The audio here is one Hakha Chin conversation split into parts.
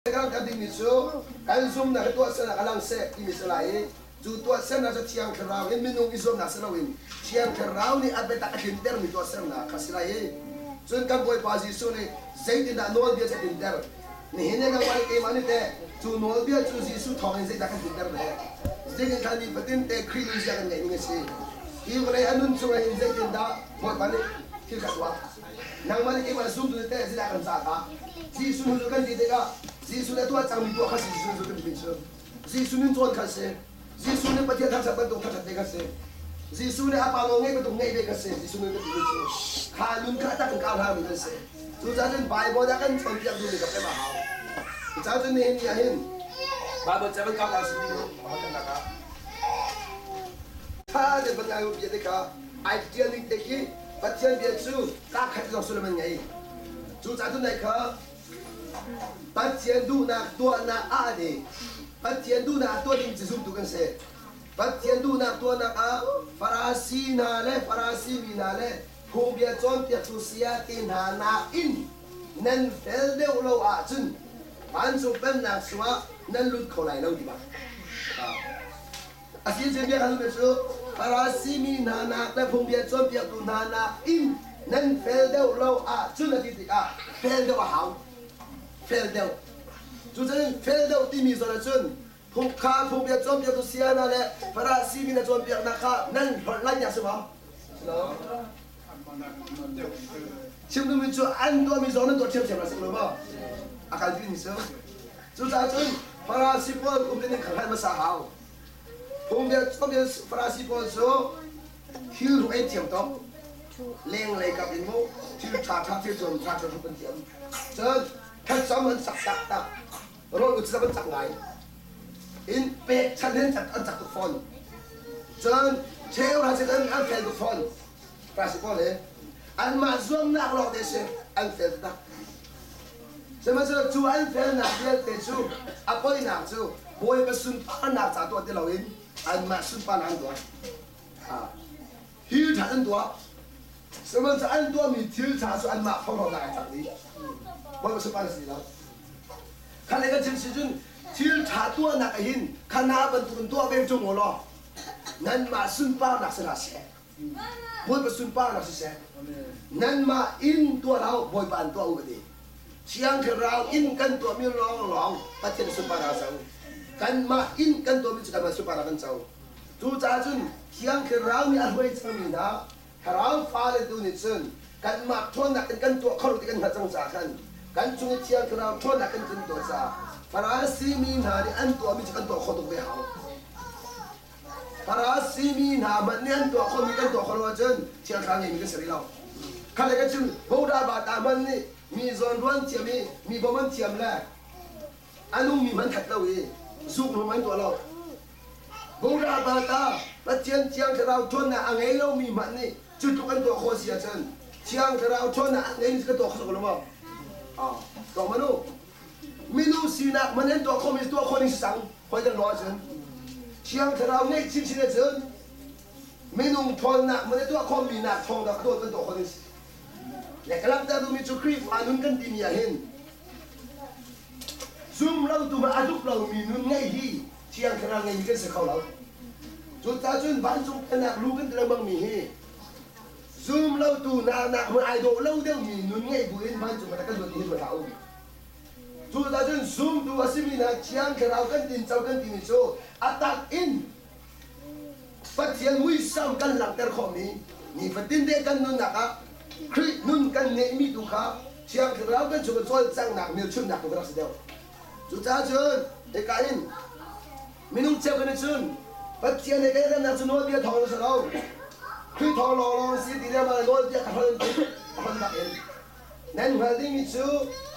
Kan kan dingmi cu kan zumnak hi tuahsernak a lang seh timi si lai i cu tuahsernak cu Thiang Thlarau in minung i zuamnak si loin Thiang Thlarau nih a biatak a tlintermi tuahsernak kha si lai i cun kan Bawipa Jesuh nih zeitindah nawlbia cu a tlinter? Nihin ni nangmah nih keimah nih teh cu nawlbia cu Jesuh thawngin zeidah kan tlinter ve? Zeitin nifatin te Khrih nunzia kan ngeih ning a si? Hi vawlei a nun chungah hin zeitindah Bawipa nih thil kha tuah? Nangmah nih keimah zumtu nih teh zeidah kan cah ta? Jesuh hnu kan ti tikah Jesuh nih a tuah cangmi tuah kha si Jesuh hnu kan timi cu. Jesuh nun cawn kha si. Jesuh nih Pathian thangṭhat bantuk thangṭhat ve kha si. Jesuh nih a pa nawl ngeih bantuk ngeih ve kha si. Jesuh nun kan timi cu. Kha nun kha tak in karhlangmi kan si. Cucaah cun Bible ah kan cawnpiak duhmi kha pem a hau. Cucaah cun nihin ni ah hin Bible ca van kau hna si ti mu. Pakhat ah. Ṭha tein van ngai u bia te kha ai ṭial ning te khi Pathian bia cu kaa khat zong sullam an ngei. Cucaah tunai kha Pathian duhnak tuahnak ah nih Pathian duhnak tuah ding cu zumtu kan si. Pathian duhnak tuahnak ah Farasi hna le Farasi mi hna le phungbia cawnpiaktu sayate hna nakin nan fel deuh lo ahcun vancung pennak chungah nan lut kho lai lo ti bak. A si bia kan cu Farasi mi hna nak le phungbia cawnpiaktu hna nakin nan fel deuh lo ahcun a ti tikah fel deuh a hau. Fel deuh. Cucun fel deuh timi zawn ahcun phung kha phungbia cawnpiaktu saya hna le Farasi mi hna cawnpiaknak kha nan hlorh lai tiah a si maw? Chim duhmi cu an tuahmi zong nan tuah ṭhiamṭhiam lai si lo maw? A kal timi cu. Cucaah cun Farasi pawl um ding in kha hngalh hmasa hau. Phungbia cawnpiak Farasi pawl cu thil hruk ei thiam tuk. Lenglei kap in mu thil ṭha ṭha thil zuam ṭha ṭha hruk an thiam. Cun thlacam an sak taktak. Rawl ut an cak ngai. In pekchanh hin an cak tuk fawn. Cun cheu hra an an fel tuk fawn. Farasi pawl hi anmah zuamnak lawng te si an fel taktak. Sihmanhsehlaw cu an felnak vialte cu a poinak cu Bawipa sunparnak ca tuah ti loin anmah sunparnak an tuah. Thil ṭha an tuah. Sihmanhsehlaw an tuahmi thil ṭha cu anmah phorhlawtnak ai cang dih. Bawipa sunparnak si lo. Kha le kan chim si cun thil ṭha tuahnak ah hin kha hna bantukin tuah ve ṭung u law nanmah sunparnak si hlah seh. Bawipa sunparnak siseh, nanmah inn tuah hlah u, Bawipa an tuah u ka ti. Thiang Thlarau inn kan tuahmi lawnglawng Pathian sunparnak a co. Kanmah inn kan tuahmi cu kanmah sunparnak kan co. Cucaah cun Thiang Thlarau nih a hruai cangmi hna Thlarau fale tu nih cun kanmah ṭhawnnak in kan tuah kho lo ti kan hngalh cang caah khan kan cung i Thiang Thlarau ṭhawnnak kan tlun tuah caah Farasi mi hna nih an tuahmi cu kan tuah khawh tuk ve hau. Farasi mi hna hmanh nih an tuah khomi kan tuah khawh lo ahcun Thiang Thlarau ngeimi kan si rih lo. Kha le ka chim Buddha bata hmanh nih mi zawnruan thiam i mi bawm an thiam le a nungmi hmanh that lo i zuk hmang an tuah lo. Buddha bata Pathian Thiang Thlarau ṭhawnnak a ngei lomi hmanh nih cu tluk an tuah khawh si ahcun Thiang Thlarau ṭhawnnak a ngeimi cu kan tuah kho lo maw? Ah, tuah hmanh u. Minung sinak man an tuah khawhmi tuah khawh ning si cang. Hoi kan ruah ahcun Thiang Thlarau ngeih chinchin ahcun minung ṭhawnnak man a tuah khawhmi nak thawng dah tuah kan tuah khawh ding si. Le ka langhter duhmi cu Khrihfa nun kan timi ah hin zum lotu ma a dup lomi nun ngeih hi Thiang Thlarau ngeimi kan si kho lo. Cucaah cun vancung pennak lu kan ti lengmangmi hi zum lotu hna nak hmun ai dawh lo deuhmi nun ngeih buin vancung ah kan luat hi ruat hlah u. Cucaah cun zumtu a simi hna Thiang Thlarau kan tinco kan timi cu a tak in Pathian muisam kan langhter khawhmi nifatin te kan nunnak ah Khrih nun kan ngeihmi tu kha Thiang Thlarau kan chung i cawlcanghnak hmelchunhnak tu ka rak si deuh. Cucaah cun hika in minung cheu kan i cun Pathian he kan remnak cu nawlbia thawng in a si lo. Khrih thawng lawnglawng a si ti le mah nawlbia ka hron a hron bak in Nan hngalh dingmi cu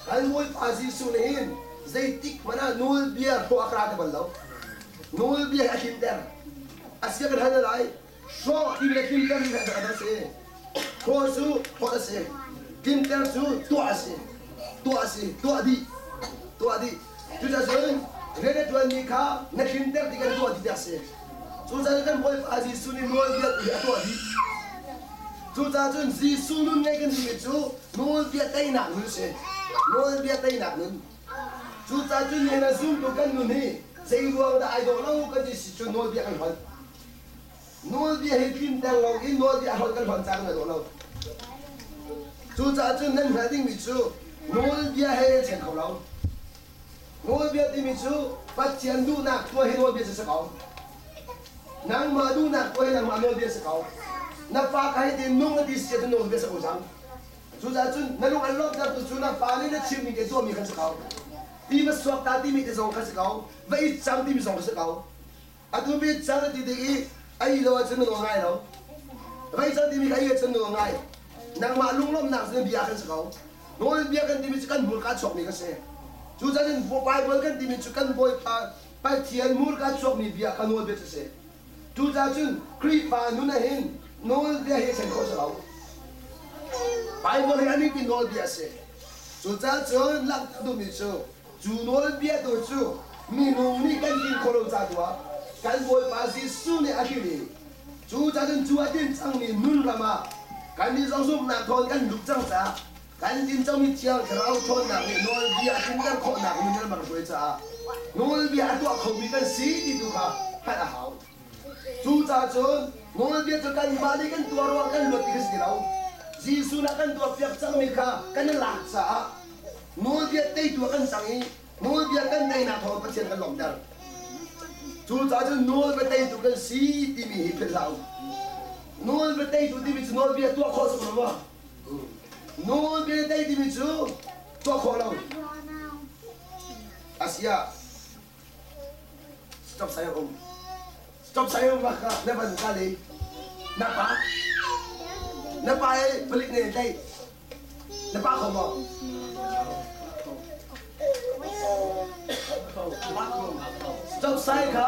kan Bawipa Jesuh nih hin zeitik hmanh ah nawlbia hrawh a ka ra ti bal lo. Nawlbia hi a tlinter. A sia kan hal lai. Hrawh timi le tlinter timi a dang si. Hrawh cu hrawh a si. Tlinter cu tuah a si. Tuah a si. Tuah dih. Tuah dih. Cucaah cun rian a ṭuanmi kha na tlinter ti kan tuah dih ti a si. Cucaah kan Bawipa Jesuh nih nawlbia tu hi a tuah dih. Cucaah cun Jesuh nun ngei kan timi cu nawlbia teinak nun a si. Nawlbia teinak nun. Cucaah cun nihin ah zumtu kan nun hi zei ruang dah ai dawh lo kan ti si cun nawlbia kan hlonh. Nawlbia hi tlinter lo in nawlbia a hlonh kan hlonh caah kan ai dawh lo. Cucaah cun nan hngalh dingmi cu nawlbia he nan ṭhen kho lo. Nawlbia timi cu Pathian duhnak tuah hi nawlbia cu si ko. Nangmah duhnak tuah hi nangmah nawlbia si ko. Na pa ka hi tin nung na ti si ahcun nawlbia si ko cang. Cucaah cun na lung an lawmhtertu cu na pa nih na chimmi te tuahmi khan si ko. Ti va suak ta timi te zong kha si ko. Va i cang timi zong kha si ko. Atu mi cang na ti tik i a i lo ahcun na nawl ngai lo. Va i cang timi kha i ahcun na nawl ngai. Nangmah lunglawmhnak cu na bia khan si ko. Nawlbia kan timi cu kan hmurka chuakmi kan si. Cucaah Bible kan timi cu kan Bawipa Pathian hmurka chuakmi bia kha nawlbia cu a si. Cucaah cun Khrihfa nun ah hin nawlbia hi a thlen khawh si lo. Bible hi a ningpi nawlbia a si. Cucaah cun langhter duhmi cu cu nawlbia tu cu minung nih kan tlin khawh lo ca tu ah kan Bawipa Jesuh nih a tlin i Cucaah cun cu a din cangmi nun ram ah kannih zong zumhnak thawn kan lut cang caah kan din cangmi Thiang Thlarau ṭhawnnak nih nawlbia a tlinter khawhnak nun ram a kan hruai caah nawlbia a tuah khomi kan si ti tu kha hngalh a hau. Cucaah cun nawlbia cu kanmah nih kan tuah ruang kan luat ti kha si ti lo. Jesuh nih a kan tuahpiak cangmi kha kan i lak caah nawlbia teitu ah kan cang i Nawlbia kan teinak thawng Pathian kan lawmhter. Cucaah cun nawlbia teitu kan si timi hi philh hlah u. Nawlbia teitu timi cu nawlbia tuah khawh si lo maw? Nawlbia tei timi cu tuah khawh lo. Asia stop sign um. Stop sign um ka na van ka le na pa na pa e palik ne tei Na pa kho maw? Stop sign kha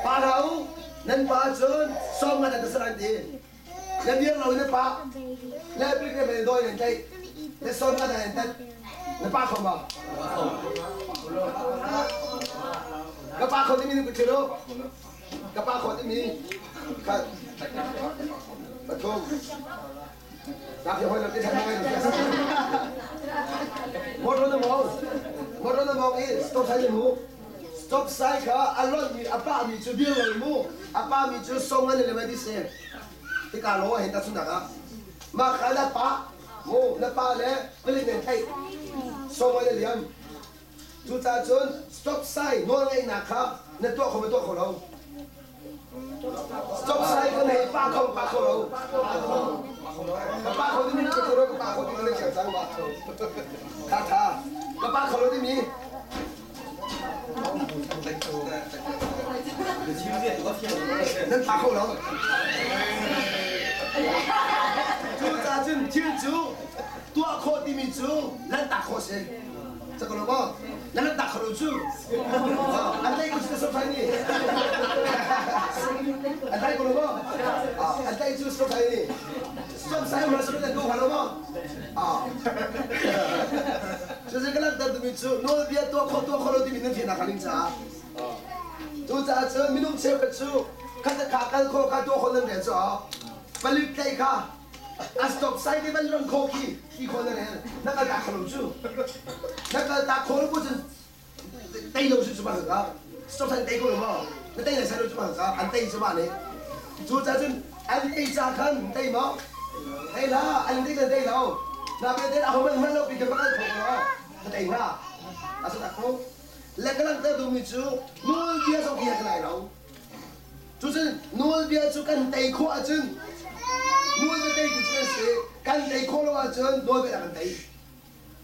pa hlah u. Nan pa cun sawm nga nan saran ti. Na dir lo na pa. Le plik le mei doi nan tlaih. Le sawm nga nan tat. Na pa kho maw? Ka pa kho timi nu ku thiru. Ka pa kho timi khat. Pathum. Motor na mawng motor na mawng i stop sign na mu stop sign kha a lonh mi a pah mi cu dir lo mu a pah mi cu song an le di se tika lo hin ta sunak ah mah kha na pa mu na pa le palik nen thei song an liam cucaah cun stop sign nawl ngeihnak kha na tuah kho ma tuah kho lo Stop sign kan hei pa kho pa kho lo. Ka pa kho timi ka kho ka pa kho timi na thiam cang ba. Tha tha. Ka pa kho lo timi. Nan pa kho lo. Cu ca cun thil cu tuah khawh timi cu lan tak khawh si. Cak lo maw? Na lan tak kho lo cu. An tlaih ko si stop sign ni. An tlaih ko lo maw? An tlaih cu stop sign ni. Stop sign ma stop sign ko lo maw? Cucu ka langhter timi cu nawlbia tuah khawh tuah khawh lo timi nan thiannak ning caah. Cucaah cun minung cheukhat cu khat kha kal khawh kha tuah khawh nan rel cu palik tlaih kha A stop sign i van lonh khawh khi khi khaw na rel na kal tak kho lo cu na kal tak kho lo bu cun tei lo cu ma ka stop sign tei ko lo maw na tei lai sai lo cu ma ka an tei cu ma ne cu ca cun an tei ca khan tei maw tei la an tei kan tei lo na bia te a ho man man lo pi kan kal kho lo na tei na a sa tak ko le ka langhter duhmi cu nawlbia zong khi ka lai lo Cucun nawlbia cu kan tei khawh ahcun nawlbia teitu cu kan si. Kan tei khawh lo ahcun nawlbia kan tei.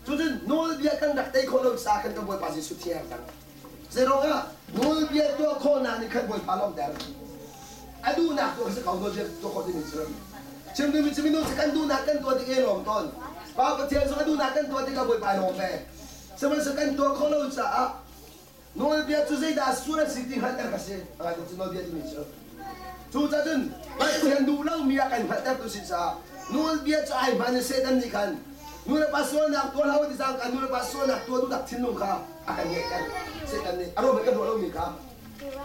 Cucun nawlbia kan rak tei khawh lo caah khan kan Bawipa Jesuh thi a cang. Zeiruangah nawlbia tuah khawhnak nih khan Bawipa lawmhter. A duhnak tuah si ko nawlbia tuah khawh timi cu. Chim duhmi cu minung cu kan duhnak kan tuah tik i lawm tawn. Pa Pathian zong a duhnak kan tuah tikah Bawipa i lawm ve. Sihmanhsehlaw kan tuah khawh lo caah Nawlbia cu zeidah sual a si ti hngalhter ka si. A cu nawlbia timi cu. Cucaah cun Pathian duh lomi ah kan hngalhtertu si caah nawlbia cu ai hmaan in Satan nih khan nu le pa sualnak tuah hlah u ti cangka nu le pa sualnak tuah duhnak thinlung kha a kan ngeihter. Satan nih a ruah kan ruah lomi kha.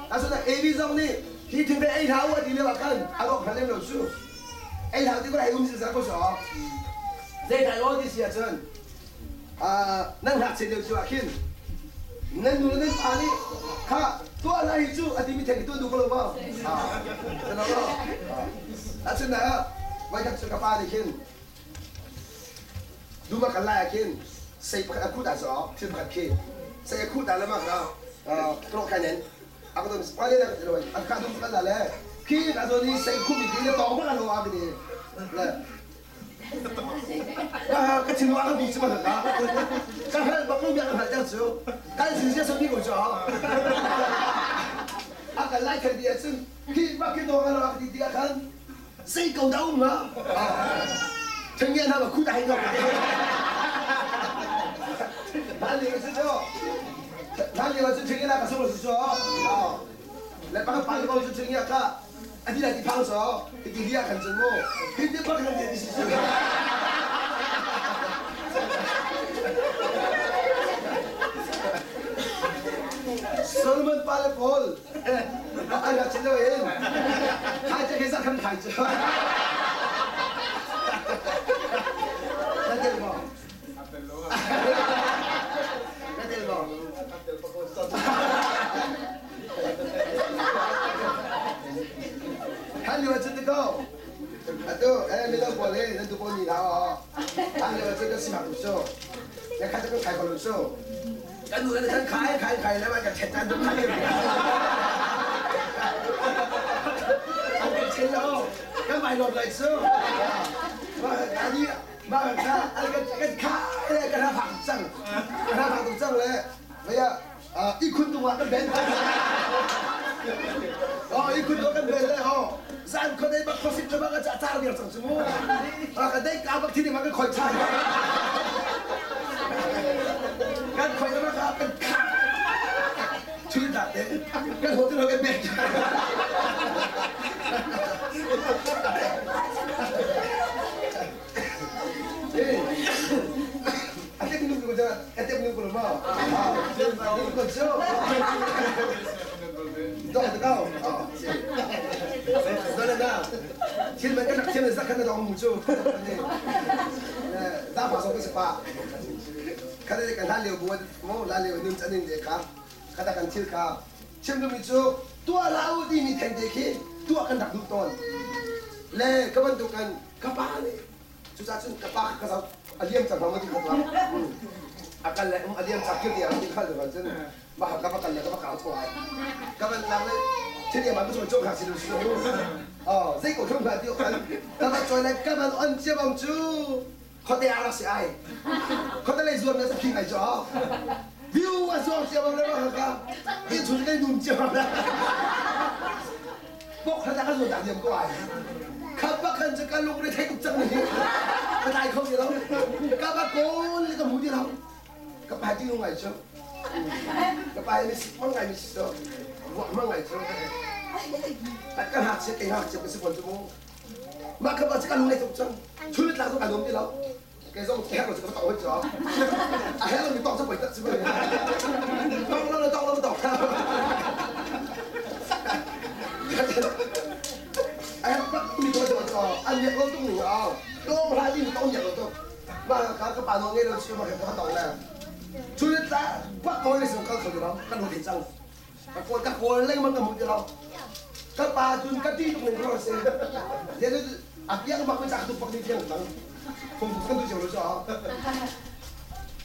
Asinain Evi zong nih hi thingthei ei hlah u a ti lio ah khan a ruak hngal lem lo cu. Ei hlah ti ko hei um si ko so. Zeidah aw ti si ahcun nan ngakchia lio cu ah khin. Nan nu le nan pa nih kha tuah hlah hi cu a timi theng tuah duh ko lo maw? Asinain voikhat cu ka pa nih khin dum a kal lai ah khin sei pakhat a khuh ta cu thil pakhat khi sei a khuh ta le mah kha tawh kha nen a ka don pa le ka ti lo a ka dum kal la le khi ka zawn i sei khuh mi khi le tawng bak lo a ka ti le Ka thinlung a ka bi cu ma ka ka hngalh bak lo mi a ka hngalhter cu kan sin sia sami ko cu a kan lai khan ti ahcun hi bak khi dawng a ti ti ah khan zei ko dah um hnga thengia hna ma khu dah hei ngok hlan lio cu cu hlan lio cu thengia na ka sung cu cu le pa ka pa ko cu thengia ka A ti lai ti phang so hiti ria khan cun mu hiti bak nan ti si si. Solomon pa le Paul an rak chin lo in khai che khi zakhan khai cu. Na tel maw? Na tel maw? Hlan lio ahcun ti ko. Atu eh mino pawl hi nan tu pawl ni hlah aw. Hlan lio ahcun kan simak tu cu. Ya khat kan khai ko lo cu. Kan nu le kan khai khai khai le kan ṭhet tan tu khai. An kan ṭhen lo. Kan vai lawm lai cu. Ani mah kha an kan kan khai le kan ha fak cang. Kan ha fak tuk cang le. Vaya Ihkhun tung ah kan ben. Oh, ihkhun tung kan ben le oh. Zan khua dei bak khuasik le bak a car viar cang cu mu. Ka dei ka bak thini ma kan khoi than. Kan khoi le bak kan kha. Thil ta te kan hotel kan ben. A tek nu ko a tek nu ko ma. Ko chu. Dong ta kao. Đó là nào. Thiên mệnh cái thiên mệnh sắc khăn dong mu chu. Da pa so cái pa. Khăn đây kan han liu bu mo la liu nim chan ning de kha. Khata kan thil kha. Chim du mi chu tua lau ti mi theng te khi tua kan dak du ton. Le ka bantuk kan ka pa nih cucaah cun ka pa ka zoh a liam cang ma ti kho a kal le a liam cang kir tiang ti khal tu cun mah ka va kal le ka va kau thawai ka van lang le thil ma ka chok ha si lu si oh zei ko thum ha ti kan ka va choi le ka van on chia bang cu khote a rak si ai khote lei zuam na sa phing ai cho view a zuam chia bang le ma ka i chun kai num chia bang le Bok hla ka zuan tak diam ko ai. Kha bak khan cu ka lungre thei tuk cang ni. Ka tlai kho ti lo. Ka ba kawl le ka hmu ti lo. Ka pa ti ngai cu. Ka pa mi si mang ngai mi si so. Ruah mang ngai cu. Ka hak se ke hak se ka si kon cu mu. Mah kha ba cu ka lungre tuk cang. Chun tla cu ka lum ti lo. Kei zong herh lo cu ka tong hoi cu. A herh lo mi tong cu poi tak si bai. Tong lo le tong lo tong. A herh bak mi to to to an yak lo tung ning a. Tong hla din tong yak lo tuk. Ma ka ka pa no nge lo chu ma ka tong le. Chu tla bak ko le sung kal kho lo kan ho cang. Ka kawl ka kawl lengmang ka hmu ti lo. Ka pa cun ka ti tuk ning ko se. A piang bak mi cak tuk bak ni thiang cang. Phung kan tu cio lo cho.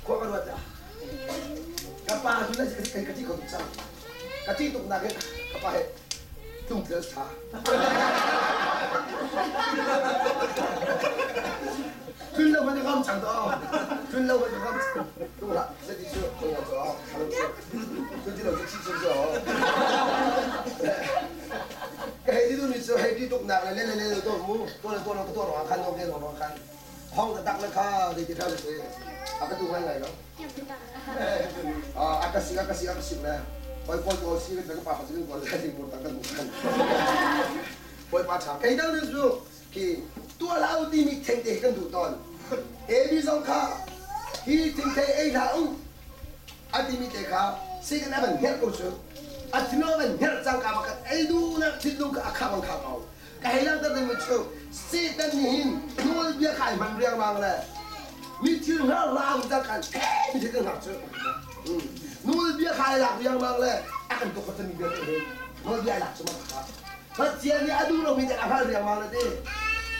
Khua ka ruat ka pa cu na ka ti kho tuk cang. Ka ti tuk nak ka pa he tung tel tha. Tun lo man ram chang to. Tun lo man ram tung la se ti chu ko ya cho. Tun ti lo chu chi chu cho. Ka hei ti tu ni cu hei ti tuk nak le le le le to mu to le to lo to ro khan lo ke ro khan hong ka tak le kha de ti tha le se a ka tu ngai ngai lo a ka si a ka si a ka si le koi koi ko si ka pa si ko le ti pur tak kan kan poi pa cha kai dang ni cu khi tua lau ti mi theng te kan du ton e bi zong kha hi thing thei ei hlah u a timi te kha Satan a van hngerh ko cu a thinlung a van hngerh cangka pakhat ei duhnak thinlung kha a kham ang kham ko ka hei langhter ding cu Satan nih hin nawlbia kha ai hman riangmang le mi thil hngar hlah cangkan mi thil kan hngak cu. Nawlbia kha ai lak riangmang le a kan tuk cami vialte hi nawlbia ai lak cu ma kha. Pathian nih a duh lomi dek a hngal riangmang le ti.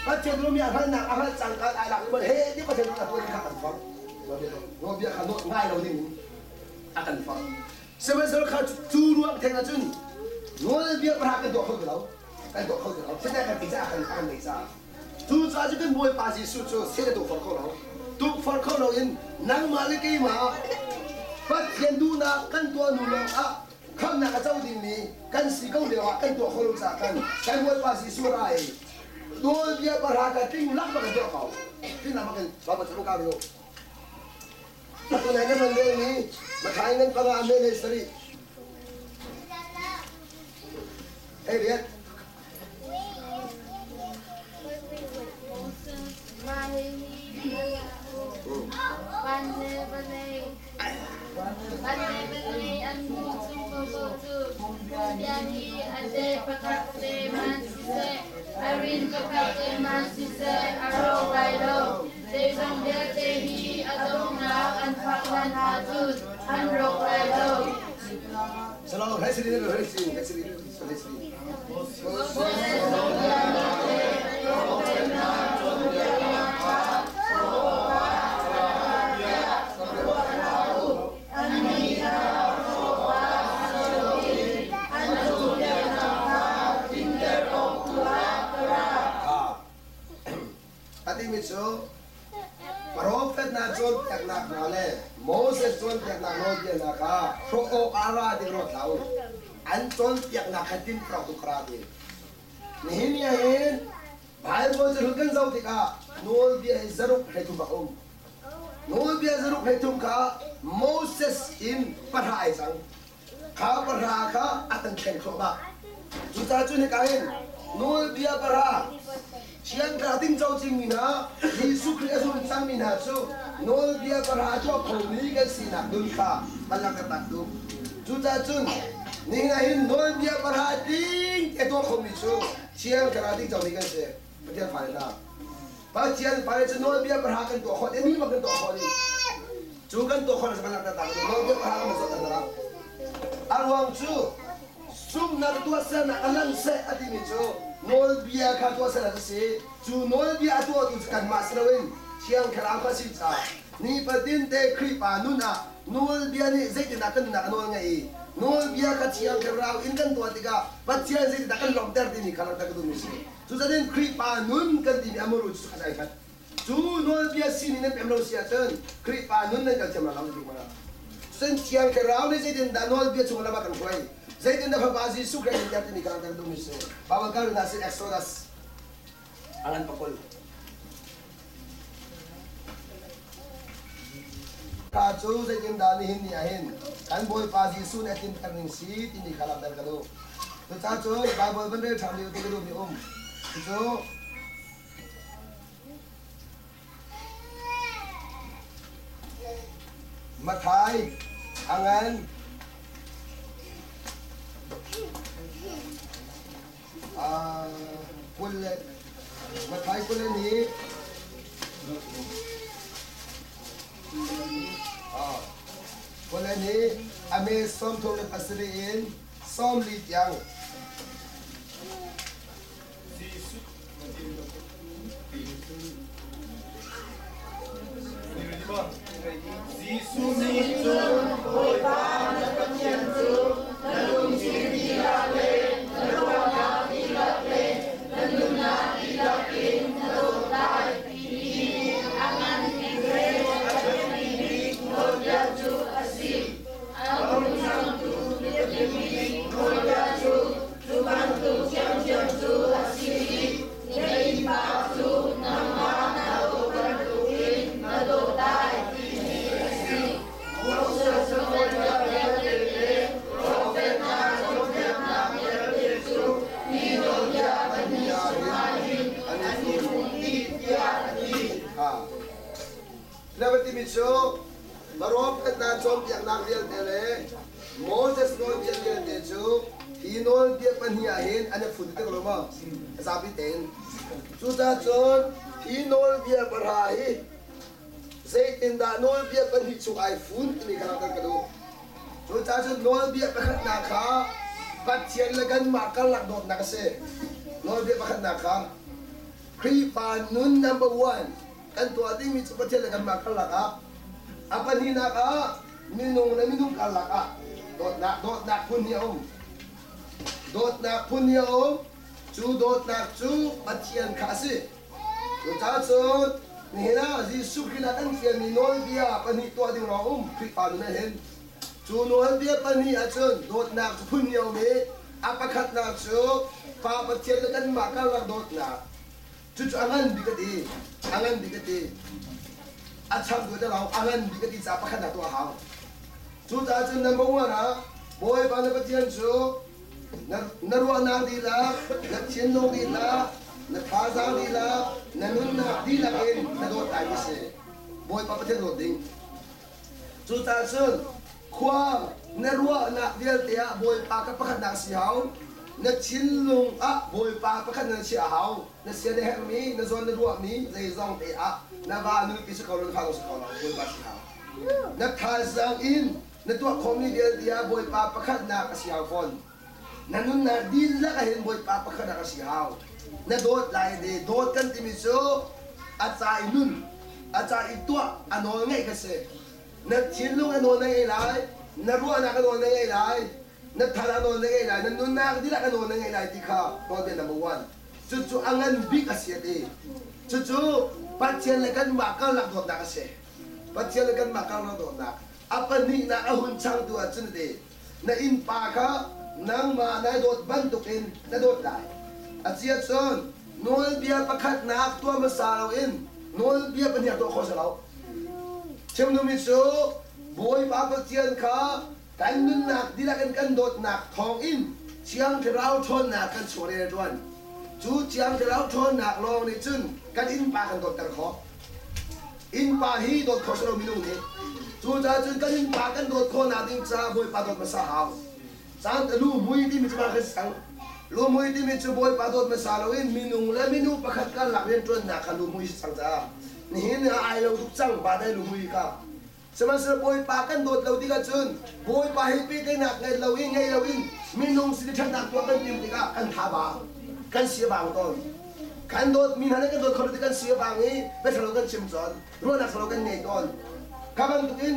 Pathian duhmi a hngalnak a hngalh cangka ai lak i he ti Pathian duhnak tuah kha kan forh. Nawlbia kha ngai lo ding in a kan forh. Sihmanhsehlaw kha cu ruang theng ahcun nawlbia pahra kan tuah kho ti lo. Kan tuah kho ti lo. Satan kan ti caah kan kan nei caah. Cucaah cu kan Bawipa Jesuh cu sin a tukforh kho lo. Tukforh kho loin nangmah le keimah Pathian duhnak kan tuah hnu lawngah khamhnak a co dingmi kan si ko lioah kan tuah kho lo caah khan kan Bawipa Jesuh ra i nawlbia pahra kha tling lak bak in tuah ko. Tling lak bak in Baibal cu ka rel. Atu nai nan relmi Matthai ngan panga a mele sarih. Hei riat. Zeizong vialte hi a donghnak an phak hlan ahcun an rawk lai lo. Salam, hei sini, hei sini, hei sini, hei sini. A timi cu Profet hna cawnpiaknak hna le Moses cawnpiaknak nawlbia hna kha hrawh awk ah ra ding ruat hlah u. An cawnpiaknak kha tinprok tu kha ra ding. Nihin ni ahhin Bible cahlun kan zoh tikah nawlbia hi zaruk 13 a um. Nawlbia zaruk 13 kha Moses in pahra ai cang. Kha pahra kha a kan thleng thluahmah. Cucaah cu hika hin nawlbia pahra thiangthla tingco cingmi hna Jesuh Khrih a zum cangmi hna cu nawlbia pahra a tuah khomi kan sinak nun kha kan langhter tak duh. Cucaah cun nihin ah hin nawlbia pahra tling te tuah khomi cu thiangthla tingcomi kan si. Pathian fale hna. Pathian fale cu nawlbia pahra kan tuah khawh ni bang kan tuah khawh dih. Cu kan tuah khawh kan langhter ta nawlbia pahra kan zoh ta A ruang cu sumnak tuahsernak a lang seh a timi cu nawlbia kha tuahsernak a si. Cu nawlbia a tuahtu cu kanmah si loin Thiang Thlarau kha a si caah nifatin te Khrihfa nun ah nawlbia nih zeitindah kan nunnak a nawl ngeih i nawlbia kha Thiang Thlarau in kan tuah tikah Pathian zeitindah kan lawmhter timi kha langhter ka duhmi a si. Cucaah Khrihfa nun kan timi a muru cu khat ai khat. Cu nawlbia sining nan pem lo si ahcun Khrihfa nun nan kal thiam lo ti mana. Cun Thiang Thlarau nih zeitindah nawlbia chung lam ah kan hruai, zeitindah Fapa Jesuh Khrist kan timi kan kan duhmi si. Bible kal hna sin Exodus a ngan pakul. Kha cu zeitindah nihin ni ahhin kan Bawipa Jesuh nih a tlinter ning si timi kha langhter ka duh. Cucaah cun Baibal van rel ṭhan lio ti ka duhmi um. Cucu Matthai a ngan 20 le Matthai 22 22 a me 37 in 40 tiang. Jesuh nih cun Bawipa na Pathian cu na lungthin dihlak le na ruahnak dihlak le na nunnak dihlak in na dawt lai timi a ngan bik le a biapi bik nawlbia cu a si. A hung changtu biapi bik nawlbia cu cu bantuk ṭhiamṭhiam cu a si i na innpa cu nangmah na dawt bantukin na dawt lai timi a si. Moses nawlbia vialte le profet hna cawnpiaknak vialte cu hi nawlbia pahnih chungah hin an i fun dih tiah a ti. Na va timi cu profet hna cawnpiaknak vialte le Moses nawlbia vialte cu hi nawlbia pahnih ah hin an i fun tik lo maw? Zapi tein. Cucaah cun hi nawlbia pahra hi zeitindah nawlbia pahnih chung ai fun timi kha langhter ka duh. Cucaah cun nawlbia pakhatnak kha Pathian le kanmah karlak dawtnak a si. Nawlbia pakhatnak kha Khrihfa nun number one kan tuah dingmi cu Pathian le kanmah karlak ah a pahnihnak ah minung le minung karlak ah dawtnak dawtnak phun hi a um. Dawtnak phun hi a um. Cu dawtnak cu Pathian kha a si. Cucaah cun nihin ah Jesuh Khrih ah kan fialmi nawlbia pahnih tuah ding lawng um Khrihfa nun ah hin cu nawlbia pahnih ahcun dawtnak cu phun a um i a pakhatnak cu Pa Pathian le kanmah karlak dawtnak cucu a ngan bik a ti a ngan bik a ti a chang tu lo a ngan bik a ti caah pakhatnak tuah a hau cucaah cun number one ah Bawipa na Pathian cu Na ruahnak dihlak, na thinlung dihlak, na thazaang dihlak, na nunnak dihlak in na dawt lai ti si. Bawipa Pathian dawt ding. Cucaah cun khua na ruahnak vialte ah Bawipa ka pakhatnak si hau. Na thinlung ah Bawipa pakhat na chiah hau. Na sia na herhmi, na zawn na ruahmi zeizong te ah na va nupi si ko lo, na fa si ko lo, Bawipa si hau. Na thazaang in Na tuah khawhmi vialte ah Bawipa pakhatnak a si hau fawn. Na nunnak dihlak ah hin Bawipa pakhatnak a si hau. Na dawt lai de dawt kan timi cu a ca i nun, a ca i tuah, a nawl ngeih kha si. Na thinlung a nawl na ngei lai, na ruahnak a nawl na ngei lai, na thal a nawl na ngei lai, na nunnak dihlak a nawl na ngei lai ti kha nawlbia number one. Cucu a ngan bik a si a ti. Cucu Pathian le kanmah karlak dawtnak a si. Pathian le kanmah karlak dawtnak. A pahnihnak a hun changtu ahcun a ti, na innpa kha nangmah na dawt bantukin na dawt lai. A si ahcun nawlbia pakhatnak tuah hmasa loin nawlbia pahnih tuah khawh si lo. Chim duhmi cu Bawipa Pathian kha kan nunnak dihlak in kan dawtnak thawngin Thiang Thlarau ṭhawnnak kan chuah rian a ṭuan. Cu Thiang Thlarau ṭhawnnak lawng nih cun kan innpa kan dawtter khawh. Innpa hi dawt khawh si lo minung nih. Cucaah cun kan innpa kan dawt khawhnak ding caah Bawipa dawt hmasa hau. Caan lu mui timi cu mah kan si cang. Lu mui timi cu Bawipa dawt hmasa loin minung le minung pakhat karlak rianṭuannak kha lu mui si cang caah nihin ah ai lo tuk cang ba dai lu mui kha. Sihmanhsehlaw Bawipa kan dawt lo tikah cun Bawipa he pehtlaihnak ngei loin ngei loin minung sin i ṭhatnak tuah kan timh tikah kan tha bang, kan si a bang tawn. Kan dawtmi hna nih kan dawt kho lo tik kan si a bang i biaṭhalo kan chim tawn, ruahnak ṭhalo kan ngei tawn. Kha bantukin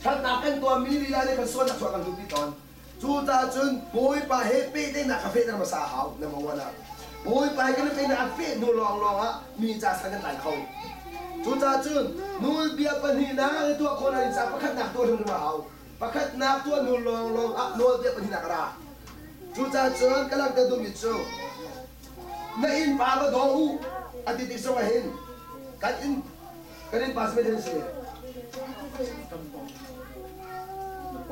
ṭhatnak kan tuahmi lila nih kan sualnak chuah kan duhpi tawn. Cucaah cun Bawipa he pehtlaihnak kha fehter hmasa a hau, number one ah. Bawipa he kan i pehtlaihnak a feh hnu lawnglawng ah mi ca san kan tlai kho. Cucaah cun nawlbia pahnihnak i tuah khawh in ca pakhatnak tuah hrimhrim a hau. Pakhatnak tuah hnu lawnglawng ah nawlbia pahnihnak a ra. Cucaah cun ka langhter duhmi cu na innpa va daw u a ti tik zongah hin kan inn kan innpa si men si.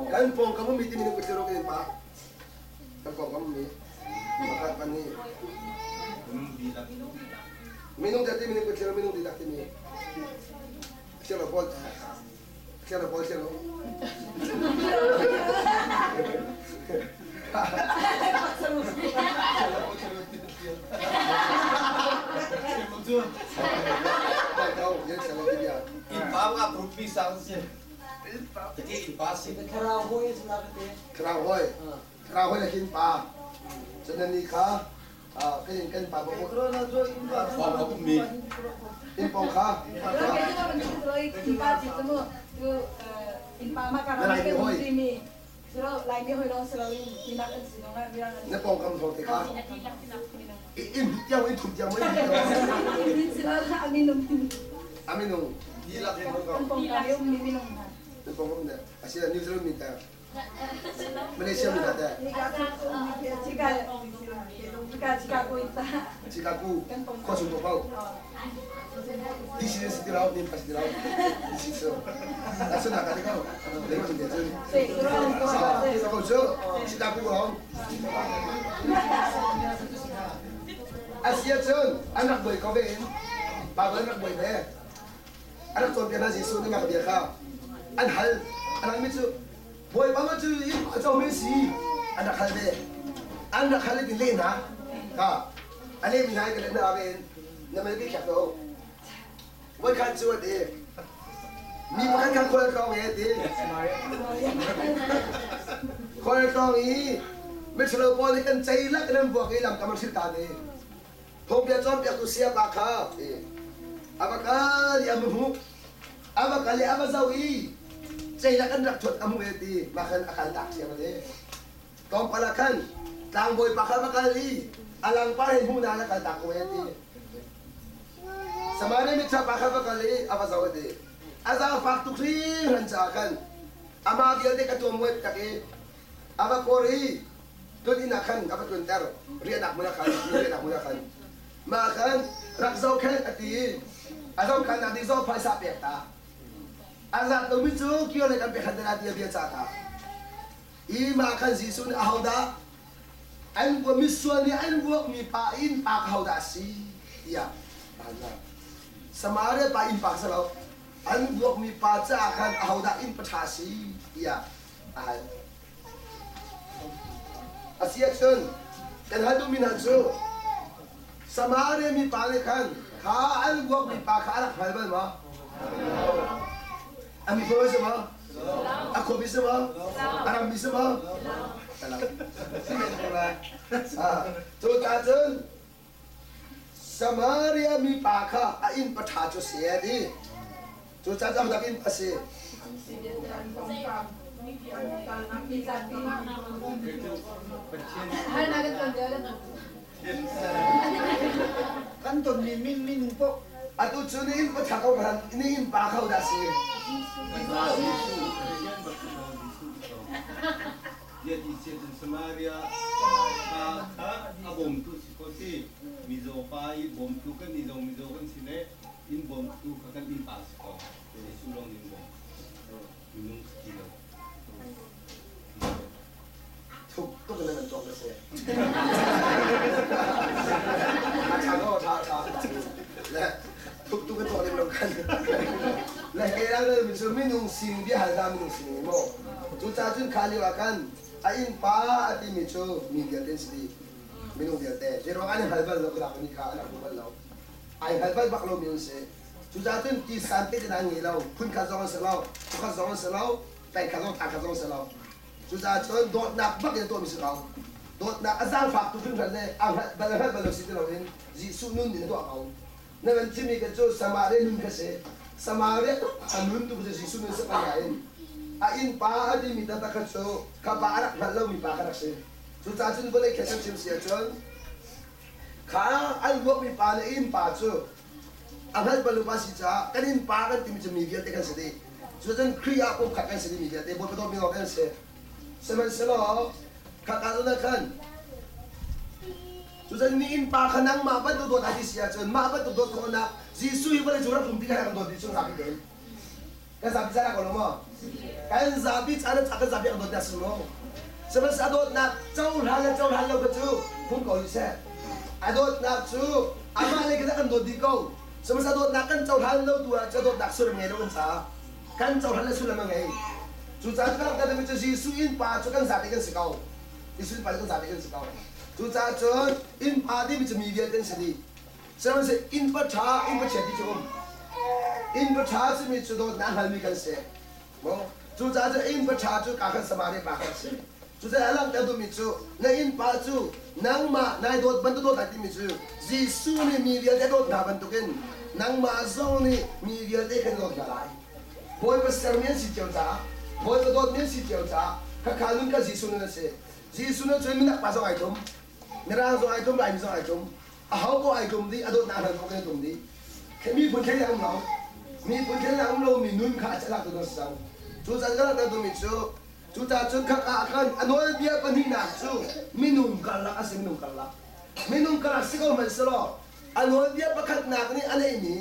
Kan pawngkam ummi timi nih kutliru kan innpa. Kan pawngkam ummi pakhat pahnih. Minung dah timi nih kutliru minung dihlak timi. Thiang lo pawl thiang lo pawl thiang lo. Innpa nga group mi sang si. Tike innpa si. Thlarau hawi sila ka te. Thlarau hawi. Thlarau hawi le kin pa. Cun ni kha kan in kan pa ba Pawng ka ummi. In pawng kha. Innpa ma ka Na lai mi hawi. Na pawngkam thawng te kha in tiang in thum tiang a minung na pawngkam ne asila New Zealand mi ta Malaysia mi ta te Chicago khua chung pau DC si ti lo nim pa si ti lo DC so ta sun na ka ti ko le ko te cun sa ko cu Chicago ko Asia cun an rak buai ko ve in Bible an rak buai ve an rak cawnpiak hna Jesuh nih mah bia kha an hal an halmi cu Bawipa ma cu in a comi si an rak hal ve an rak hal i leh hna ka a lehmi hna ka leh hna ve in na mel bi khlak ko voikhat cu a ti. Mi pakhat kha khual tlawng e ti. Khual tlawng i miṭhalo pawl nih kan ceilak in an vuak i lamkam an hrilh ta ne. Phungbia cawnpiaktu sayapa kha a va kal i a va hmuh. A va kal i a va zoh i ceilak an rak ṭhuat a hmuh e ti mah khan a kal tak ṭhiam a ti. Tlawmpal ah khan tlangbawi pa kha a va kal i a langpar he hmuh nain a kal tak ko e ti. Samaria miṭha pa kha va kal i a va zoh a ti. A zaangfak tuk hringhran caah khan amah vialte ka tuam muai tak i a va kawr i tlun inn ah khan a va tlunter riahnak hmun ah khan riahnak hmun ah khan mah khan rak zohkhenh a ti i a zohkhannak ding zong phaisa pek ta a zat lomi cu kio le kan pek han te la ti a bia cah ta i mah khan Jesuh nih ahodah an misual nih an vuakmi pa inn pa ka hodah a si tiah a hal hna. Samaria pa inn pa kha si lo, an vuakmi pa caah khan ahodah inn pa ṭha a si tiah a hal. A si ahcun kan hal duhmi hna cu Samaria mi pa nih khan kha an vuakmi pa kha a rak hngal bal maw? A miphun a si maw? A khuami si maw? A rammi si maw? Cu ta cun Samaria mi pa kha a inn paṭha cu si a ti. Cu ca cu ahodah inn a si? Kan tonmi min minung paoh Atu cu na inn paṭha ko na inn pa kha hodah a si? Samaria pa kha a bawmtu si ko si. Mizaw pa i bawmtu kan i zong mizaw kan si le inn bawmtu kha kan innpa si ko. Jesuh lawng in bawm. Minung si ti lo. Thuk tuk in nan cawk na si. A ṭha ko, a ṭha, a ṭha. Le thuk tuk in cawk lem lo khan. Le ke lang le mi cu minung sining bia hal dah minung sining maw. Cucaah cun kha lio ah khan a innpa a timi cu mi vialte an si dih. Minung vialte. Zeiruang an i hngal bal lo ka nih kha an rak bal lo. Ai hngal bal bak lomi an si. Cucaah cun ti san te an ngei lo. Phun khat zong an si lo. Phukhat zong an si lo. Peng khat zong thang khat zong an si lo. Cucaah cun dawtnak bak in tuahmi si ko. Dawtnak a zaangfak tu hringhran le a hngalh bal hngalh bal lo si ti loin Jesuh nun in a tuah ko. Na van chimmi kha cu Samaria nun kha si. Samaria a nun tu kha cu Jesuh nun si ko nain a innpa a timi taktak kha cu kha pa a rak hngalh lomi pa kha rak si. Cucaah cun vawlei kha kan chim si ahcun kha an vuakmi pa le innpa cu a hngalh bal pa si caah kan innpa kan timi cu mi vialte kan si dih. Cucun Khrih ah pumkhat kan si dihmi vialte Bawipa dawtmi lawng kan si. Sihmanhsehlaw khaka zawn ah khan cucun mi innpa kha nangmah bantuk dawt ai ti si ahcun mah bantuk dawt khawhnak Jesuh hi vawlei cung rak tlum ti kha kan dawt dih chung zapi tein kan zapi caan ah ko lo maw? Kan zapi caan ah kan zapi kan dawt dah si maw? Sihmanhsehlaw a dawtnak cohlan le cohlan lo kha cu hung ko rih seh. A dawtnak cu amah lei kha kan dawt dih ko. Sihmanhsehlaw dawtnak kan cohlan lo tu ah cu dawtnak sullam ngei lo kan caah kan cohlan le sullam a ngei. Cucaah cu kan cu Jesuh innpa cu kan zate kan si ko. Jesuh innpa cu kan zate kan si ko. Cucaah cun innpa timi cu mi vialte an si dih. Sihmanhsehlaw innpa ṭha, innpa chia ti cu um. Innpa ṭha simi cu dawtnak hngalmi kan si. Maw? Cucaah cu innpa ṭha cu ka khan Samaria pa khan si. Cucaah a langhter duhmi cu na innpa cu nangmah nai dawt bantuk dawt lai timi cu Jesuh nih mi vialte a dawt hna bantukin nangmah zong nih mi vialte kan dawt hna lai. Bawipa sermi an si cio caah, Bawipa dawtmi an si cio caah khakha nun kha Jesuh nun a si. Jesuh nun cu minak pa zong ai tlum, Mirang zong ai tlum, Laimi zong ai tlum. Aho poah ai tlum dih, a dawtnak hna zong kan i tlum dih. Miphun thlen a um lo. Miphun thlen a um lomi nun kha a celak tu si cang. Cucaah ka langhter duhmi cu Cucaah cun khak ah khan a nawlbia pahnihnak cu minung karlak a si minung karlak. Minung karlak si ko hmanh selaw a nawlbia pakhatnak nih a neihmi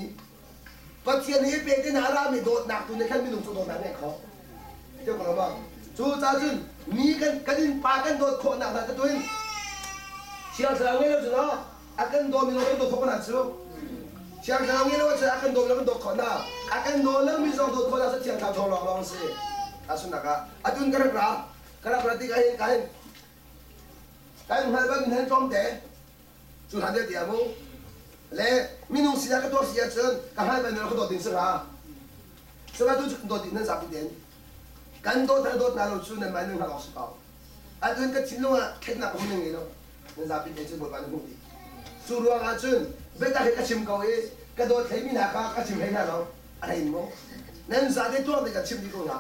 Pathian he pehtlai a rami dawtnak tu nih khan minung cu dawtnak ngeih khawh. Ti ko lo ma? Cucaah cun mi kan kan innpa kan dawt khawhnak hna tu in Thiang Thlarau ngei lo cu no a kan dawmi lo kan dawt khawh ko hna cu. Thiang Thlarau ngei lo ahcun a kan dawmi lo kan dawt khawh hna. A kan daw lomi zong dawt khawh hna cu Thiang Thlarau thawng lawnglawng a si. Tahchunhnak ah atun ka rak ra ka rak ra tik ahhin ka hin kan hngalh bang in hin tlawmte cu hlan deuh tiah mu le minung sinah ka tuah si ahcun ka hngalh bal ka dawt ding si hnga. Sihmanhsehlaw tu cu kan dawt dih nan zapi tein. Kan dawt hna dawt hna lo cu nan mah nan hngalh awk si ko. Atu in ka thinlung ah thlennak ka hun ngei lo. Nan zapi tein cun Bawipa nan hmuh dih. Cu ruangah cun biatak hi ka chim ko i ka dawt hleimi hna kha ka chim hlei hna lo. A hlei in maw? Nan zate tuah te ka chim dih ko hna.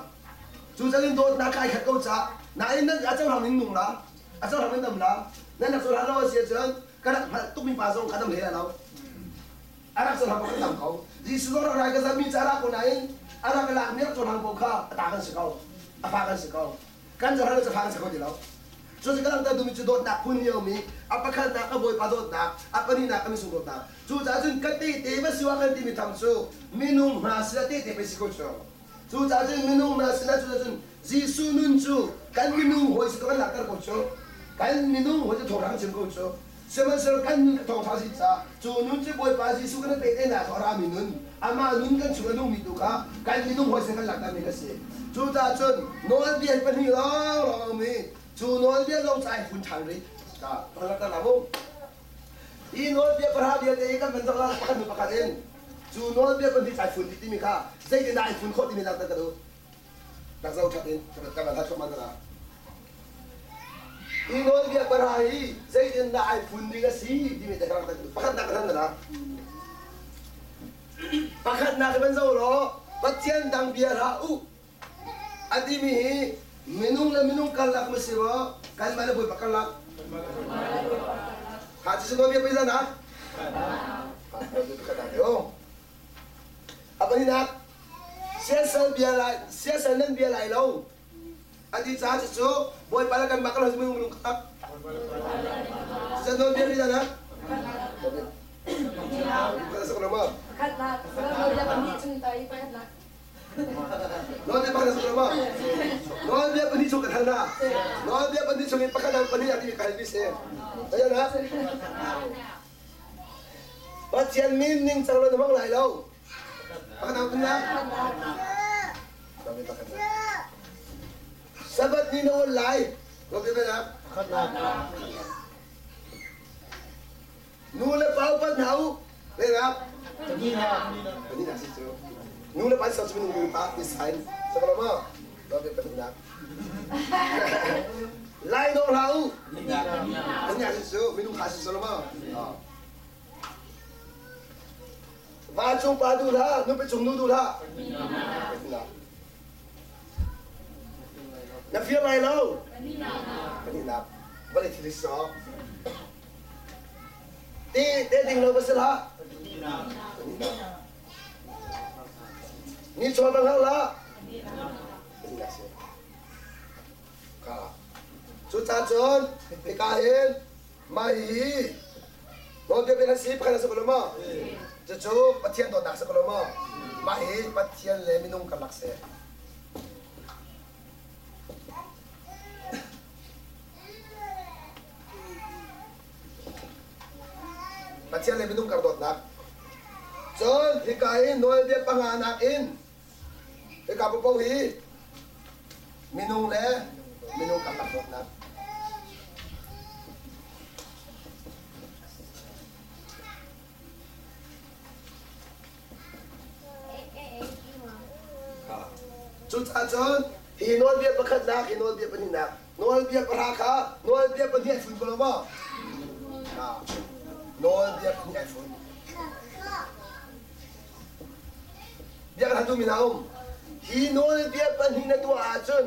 Cu cun dawtnak kai khat ko caah nain nan a cohlang in nung la, a cohlang in dam la, nan rak cohlang lo a si ahcun ka rak hngalh tukmi pa zong kha dam hlei lo. A rak cohlang ko kan dam ko. Jesuh zong rak rai ka zammi ca rak ko nain a rak lakmi rak cohlang ko kha a ta kan si ko. A fa kan si ko. Kan cohlang lo cu fa kan si kho ti lo. Cucu ka langhter duhmi cu dawtnak phun hi a um i a pakhatnak a Bawipa dawtnak, a pahnihnak a misung dawtnak. Cucaah cun ka tehte va si ah kan timi tham cu minung hna sinah tehte pei si ko cu. Cucaah cun minung hna sinah cucaah cun Jesuh nun cu kan minung hawi si kan langhter ko cu. Kan minung hawi cu thawngṭha kan chim ko cu. Sihmanhsehlaw kan nun thawngṭha si caah cu nun cu Bawipa Jesuh kan pehtlaihnak a rami nun, amah nun kan chung a nungmi tu kha kan minung hawi sin kan langhtermi kan si. Cucaah cun nawlbia hi pahnih lawnglawng a um i cu nawlbia lawng cu ai fun ṭhan rih. Ka kan langhter la mu. Hi nawlbia pahra vialte hi kan van zoh la pakhat hnu pakhat in cu nawlbia pahnih cu ai fun dih timi kha zeitindah ai fun khawh timi langhter ka duh. Rak zoh ṭhat in ka van hlat thluahmah hna. Hi nawlbia pahra hi zeitindah ai phun ding a si timi te ka rak pakhatnak ka than na. Pakhatnak hi van zoh law Pathian dang bia hlah u a timi hi minung le minung karlak ma si maw kanmah le Bawipa karlak? Ha cu nawlbia pei zan ah? Pakhatnak hi o. A pahnihnak siasal bia lai siasal nan bia lai lo. A ti caah cucu Bawipa le kanmah kan hoi minung minung tak. Cucu nawlbia ri na? Nawlbia pakhat a ma? Nawlbia pahnih chung kan hal hna. Nawlbia pahnih chung in pakhat ah pahnih ah ti ka hal mi si. Ayan ha? Pathian min ning cang lo na hmang lai lo. Pakhat ah na. Sabbath ni na ol lai. Nu le pa upat hna u. Lengah. Pahnihnak si cu. Nu le pa ser cu minung nu le pa ti sign. Sakalo ma? Pahnihnak. Lai dawh hlah u. Pahnihnak si cu minung kha si salo ma? Va cung pa duh hlah, nupi cung nu duh hlah. Na fir lai lo. Pahnihnak. Vawlei thil sawh. Ti te ding lo va si hlah. Ni chaw bang hlah hlah. Ka. Cucaah cun hika hin mah hi nawlbia bia na si pakhat na si ko lo maw? Cucu Pathian dawtnak si ko lo maw? Mah hi Pathian le minung karlak si. Pathian le minung kar dawtnak. Cun hika hi nawlbia panganak in hika paoh hi minung le minung karlak dawtnak. Cucaah cun hi nawlbia pakhatnak, hi nawlbia pahnihnak, nawlbia pahra kha nawlbia pahnih ai fun ko lo maw? Nawlbia pahnih ai fun. Bia kan hal duhmi hna um. Hi nawlbia pahnih na tuah ahcun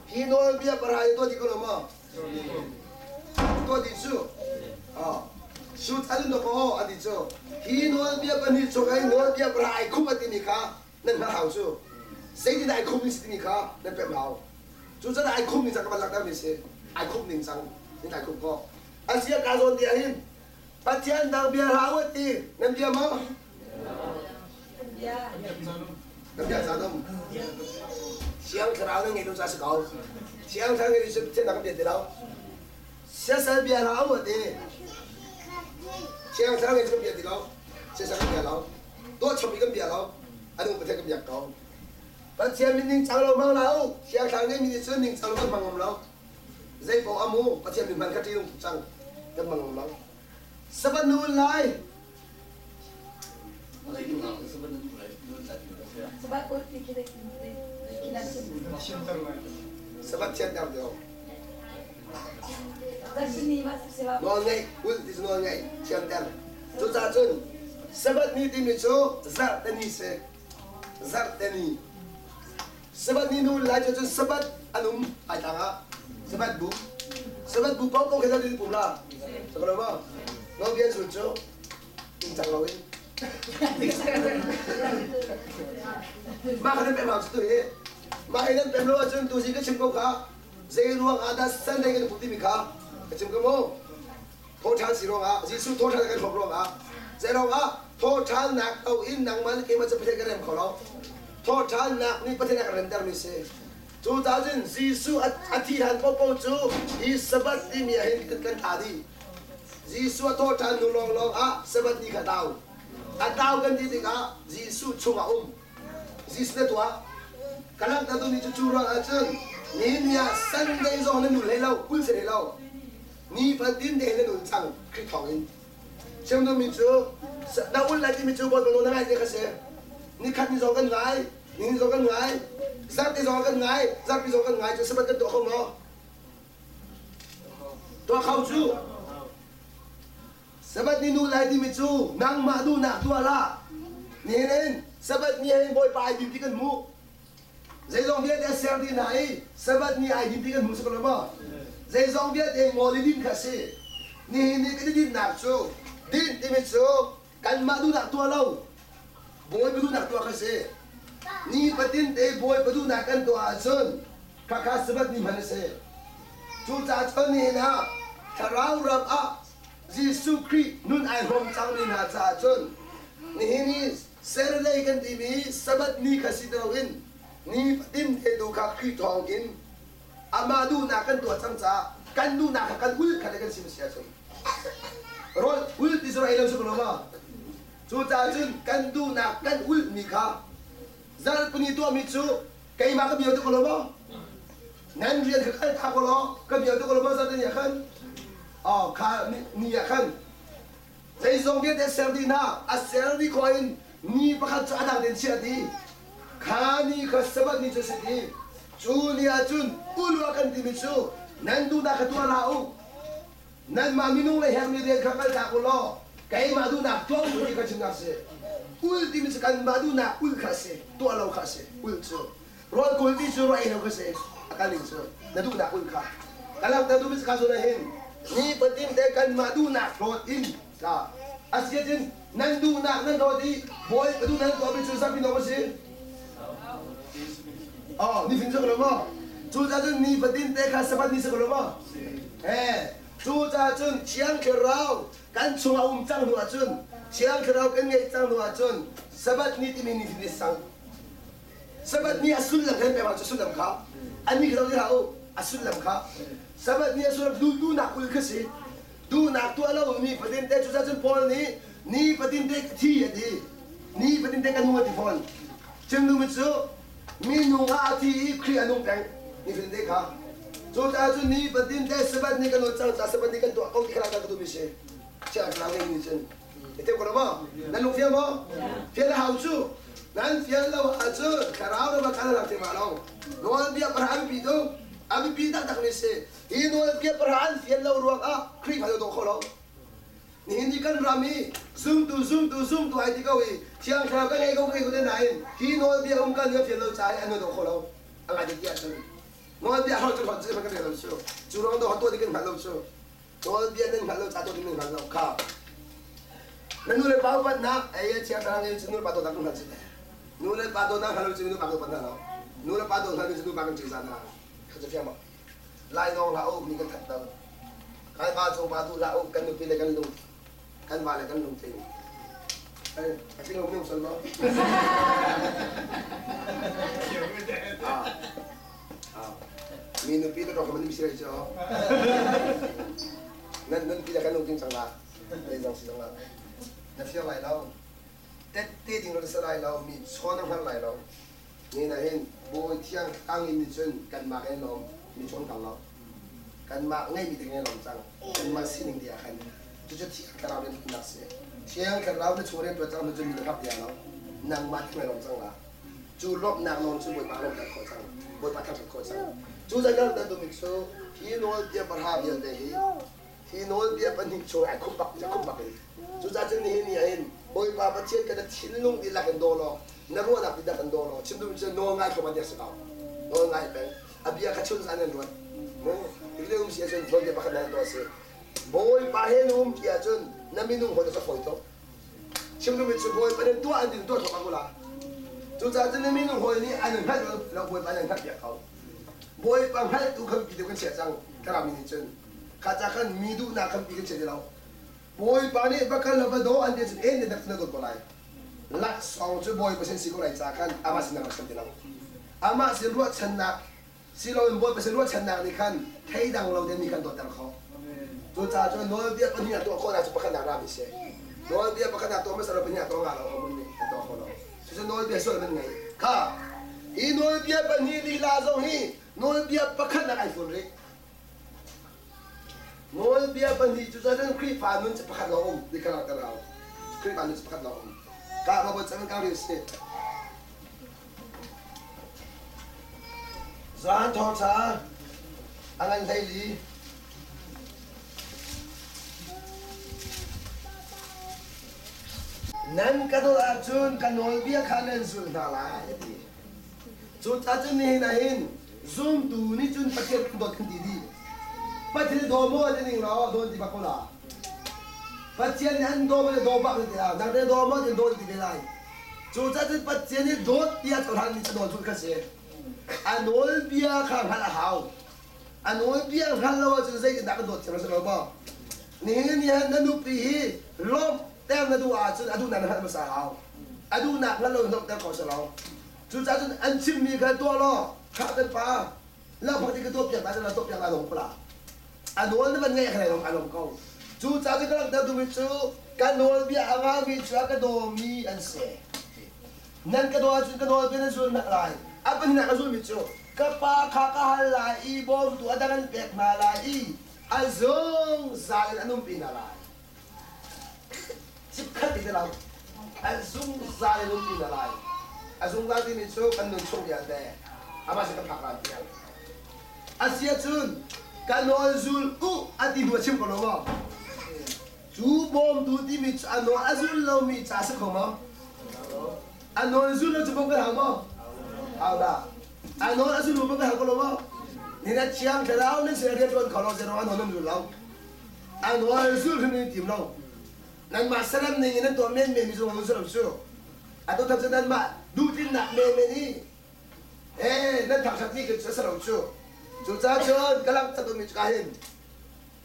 hi nawlbia pahra hi tuah dih ko lo maw? Tuah dih cu. Sut an no ko a ti cu. Hi nawlbia pahnih chung i nawlbia pahra ai khumh a timi kha nan hngalh hau cu. Zeitindah ai khumh ni si timi kha nan pemh hau. Cucaah ai khumh ning cang ka van langhter mi si. Ai khumh ning cang in ai khumh khawh. Asia ka zawn ti ahhin Pathian dang bia hlah u ti nan bia maw? Nan bia caan um. Thiang Thlarau nan ngei lo ca si ko. Thiang Thlarau ngei cu Pathian dang kan bia ti lo. Siasal bia hlah u ti. Thiang Thlarau ngei cu kan bia ti lo. Siasal kan bia lo. Tuah chom i kan bia lo. Anu Pathian kan biak ko. Pathian min ning cang lo hmang la u. Thiang Thlarau ngei mi nih cun ning cang lo kan hmang ngam lo. Zei paoh amu Pathian min hman kha ṭih tuk cang kan hmang ngam lo. Sabbath nu lai. Sabbath thianter deuh. Nawl ngeih, ulh ti cu nawl ngeih, thianter. Cucaah cun Sabbath ni timi cu zarhte ni si. Zarhte ni. Sabbath ni nu lai cu cun Sabbath an um ai tlang ah. Sabbath bu. Sabbath bu paoh paoh khi nan pum la. Sakalo ma? Nawlbia zul cu ningcang loin. Mah kha nan pem hau cu tu hi. Mah hi nan pem lo ahcun tuzi ka chim ko kha. Zei ruang ah dah Sunday kan pum timi kha ka chim ko mu. Thawṭhan si ruangah Jesuh thawṭhan kan hrawm ruangah zei ruangah thawṭhannak to in nangmah le keimah cu Pathian kan rem kho lo. Thawṭhannak nih Pathian a kan remtermi si. Cucaah cun Jesuh a thi hlan paohpaoh cu hi Sabbath timi ah hin kan tla dih. Jesuh a thawhṭhan hnu lawnglawng ah Sabbath ni kha a tau. A tau kan ti tikah Jesuh chungah um. Jesuh na tuah. Ka langhter duhmi cu cu ruang ahcun nihin ni ah Sunday zong na nul hlei lo, kul si hlei lo. Ni fatin te na nun cang Khrih thawng in. Chim duhmi cu na ul lai timi cu Bawipa nawl na ngaih te kha si. Nikhat ni zong kan ngai, ni ni zong kan ngai, zarhte zong kan ngai, zarhpi zong kan ngai cu Sabbath kan tuah kho maw? Tuah kho cu. Sabbath ni nu lai timi cu nangmah duhnak tuah hlah. Nihin in Sabbath ni hin Bawipa ai dim ti kan hmuh. Zeizong vialte a ser dih hna i Sabbath ni ai dim ti kan hmuh si ko lo maw? Zeizong vialte ngol i din kha a si. Nihin ni kan i dinhnak cu dinh timi cu kanmah duhnak tuah lo, Bawipa duhnak tuah kha si. Ni fatin te Bawipa duhnak kan tuah ahcun khakha Sabbath ni hman a si. Cucaah cun nihin ah thlarau ram ah Jesuh Khrih nun ai hrawm cangmi hna caah cun nihin i Saturday kan timi Sabbath ni kha si ti loin ni fatin te tu kha Khrih thawng in amah duhnak kan tuah cang caah kan duhnak kha kan ul kha le kan sim si ahcun rawl ul ti cu ei lo si ko lo maw? Cucaah cun kan duhnak kan ulhmi kha zarhpini tuahmi cu keimah ka bia tu ko lo maw? Nan rian kha kal ta ko law ka bia tu ko lo maw zarhpini ah khan? Oh, kha ni ah khan zeizong vialte ser dih hna a ser dih khawh in ni pakhat cu a dang tein chiah dih kha ni kha Sabbath ni cu a si ti cu ni ah cun ulua kan timi cu nan duhnak kha tuah hlah u Nanmah minung le hermi rian kha kaltak u law keimah duhnak tuah u ti kha chimnak a si. Ul timi cu kanmah duhnak ul kha a si, tuah lo kha a si. Ul cu rawl kul ti cu ruah ei lo kha a si. A kal ning cu na duhnak ul kha. Ka langhter duhmi cu kha zawn ah hin ni fatin te kanmah duhnak hlawt in ka a si ahcun nan duhnak nan hlawt i bawi ka duhnak nan tuahmi cu zapi nawm a si. Oh, ni fin cu lo maw? Cucaah cun ni fatin te kha Sabbath ni si ko lo maw? Eh, cucaah cun Thiang Thlarau kan chungah um cang hnu ahcun, Thiang Thlarau kan ngeih cang hnu ahcun Sabbath ni timi ni ni sang. Sabbath ni a sullam kan pek cu sullam kha. Ani kha lo u, a sullam kha. Sabbath ni a sullam du duhnak ul kha si. Duhnak tuah lo ni fatin te cucaah cun Paul nih ni fatin te ka thi a ti. Ni fatin te ka nu a ti fawn. Chim duhmi cu minung ah a thi i Khrih a nung peng nifatin te kha. Cucaah cun ni fatin te Sabbath ni kan nawl cang caah Sabbath ni kan tuah ko ti kha ka duhmi si. Chiah thlarau ngeimi cun. I teu ko lo maw? Nan lung fiang maw? Fian a hau cu. Nan fian lo ahcun thlarau ram ah khan a rak ma lo. Nawlbia pahra a biapi tuk. A biapi taktakmi si. Hi nawlbia pahra an fian lo ruangah Khrihfa cu daw kho lo. Nihin ni kan ram i zumtu zumtu zumtu ai ti ko i Thiang Thlarau ka ngei ko ka ngei ko te nain hi nawlbia um kan kan fian lo caah an do kho lo. A ngai ti ahcun nawlbia hro cu hron cu kan rel lo cu. Cu ruang do tuah ti kan hngal lo cu. Nawlbia nan hngal lo ca tuah ti nan hngal lo kha. Na nu le pa upatnak ei Thiang Thlarau ngei cu nu le pa dawtnak kan hngal cu. Nu le pa dawtnak hngal lo cu nu pa kan upat hna lo. Nu le pa dawt hngal cu nu pa kan cingzah hna. Kha cu fiang maw? Lainawng hlah u, mi kan that lo. Kan pa cung pa duh hlah u, kan nupi le kan lung, kan va le kan lungtling. A tling lo minung sal maw? Mi nupi le rok man mi si lai cu. Nan nupi le kan lungtling cang la. Lei zong si zong la. Na fiang lai lo. Tette ding lo na si lai lo. Mi chawn na hngal lai lo. Ni na hin Bawi thiang tlang in nih cun kanmah kan i lawm, mi chawn kal lo. Kanmah ngeihmi te kan i lawm cang. Kanmah sining te ah khan cucu Thiang Thlarau rianṭuannak si. Thiang Thlarau na chung rianṭuan cang hnu cun mi na hngak dia lo. Nangmah theng i lawm cang la. Cu lawmhnak lawng cu Bawipa lawmhter khawh cang. Bawipa thangṭhat khawh cang. Cu zan kan rak duhmi cu hi nawlbia pahra vialte hi hi nawlbia pahnih chung ai khumh bak khumh bak in cucaah cun nihin ni ah hin Bawipa Pathian kan na thinlung dihlak in daw law na ruahnak dihlak in daw law chim duhmi cu nawl ngai kho man si ko nawl ngai peng a bia kha chun zan in ruat mu tikle um si ahcun nawlbia pakhat na tuah si Bawipa he na um ti ahcun na minung hawi cu fawi tuk chim duhmi cu Bawipa nih tuah an tin tuah thawk ko la cucaah cun na minung hawi nih an hngalh lo Bawipa nih an hngalh piak ko Bawipa hngalhtu kha biapi deuh kan chiah cang thlarau mi nih cun kha ca khan mi duhnak kha biapi kan chiah ti lo Bawipa nih va kal va daw an ti cun en dak na dawt ko lai laksawng cu Bawipa sin si ko lai ca khan amah sin rak chan ti lo amah sin ruahchannak siloin Bawipa sin ruahchannak nih khan theidang lo den mi kan dawtter kho cucaah cun nawlbia pahnih ah tuah khawhnak cu pakhatnak rami si nawlbia pakhat ah tuah hmasa lo pahnih ah tuah nga lo homun nih an tuah kho lo cucu nawlbia sual man ngei kha hi nawlbia pahnih lila zong hi nawlbia pakhatnak ai fun rih nawlbia pahnih cu cun Khrihfa nun cu pakhat lawng um ti kha langhter hau Khrihfa nun cu pakhat lawng um ka ba cang ka rin si Zan thawngṭha a ngan 14. Nan ka dawt ahcun ka nawlbia kha nan zul hna lai, a ti. Cucaah cun nihin ah hin zumtu nih cun Pathian kan dawt kan ti dih. Pathian daw maw ti ning law dawn ti bak ko la. Pathian nih an daw maw daw bak ti la. Nang te daw maw ti daw ti ve lai. Cucaah cun Pathian nih dawt tiah cohlanmi cu nawl zulh kha si. A nawlbia kha hngalh a hau. A nawlbia hngalh lo ahcun zeitindah kan dawt thiam a si lo maw? Nihin ni ah na nupi hi lawmhter na duh ahcun a duhnak na hngalh hmasa a hau. A duhnak hngalh lo in lawmhter kho si lo. Cucaah cun an chimmi kha tuah law, khah kan pa, lahphak ti ka tuahpiak hna, na tuahpiak hna lawng kula. A nawl na van ngaih kha lawng a lawm ko. Cucaah cun ka langhter duhmi cu ka nawlbia a ngaimi cu a ka dawmi an si. Nan ka daw ahcun ka nawlbia nan zul hna lai. A pahnihnak a zulmi cu ka pa kha ka hal lai i bawmtu a dang an pek hna lai i a zungzal in an umpi hna lai. Chikkhat ti lo. A zungzal in umpi hna lai. A zungzal timi cu kan nun chung vialte amah sin kan phak lai tiang. Asiahcun ka nawl zul u a ti hnu a chim ko lo maw? Cu bawmtu timi cu a nawl a zul lomi ca a si kho maw? A nawl zul lo cu bawm kan hau maw? Hau dah. A nawl a zul lo bawm kan hau ko lo maw? Ni na thiang thlarau nan sin rian ṭuan kho lo zeirong a nawl nan zul lo. A nawl zul hrim in tim lo. Nanmah saram ning in nan tuah menmen mi zong zul lo cu. Atu tham cu nanmah duhtlinnak menmen i Ee, nan thangṭhatmi khi cu a si lo cu. Cucaah cun ka langhter duhmi cu ka hin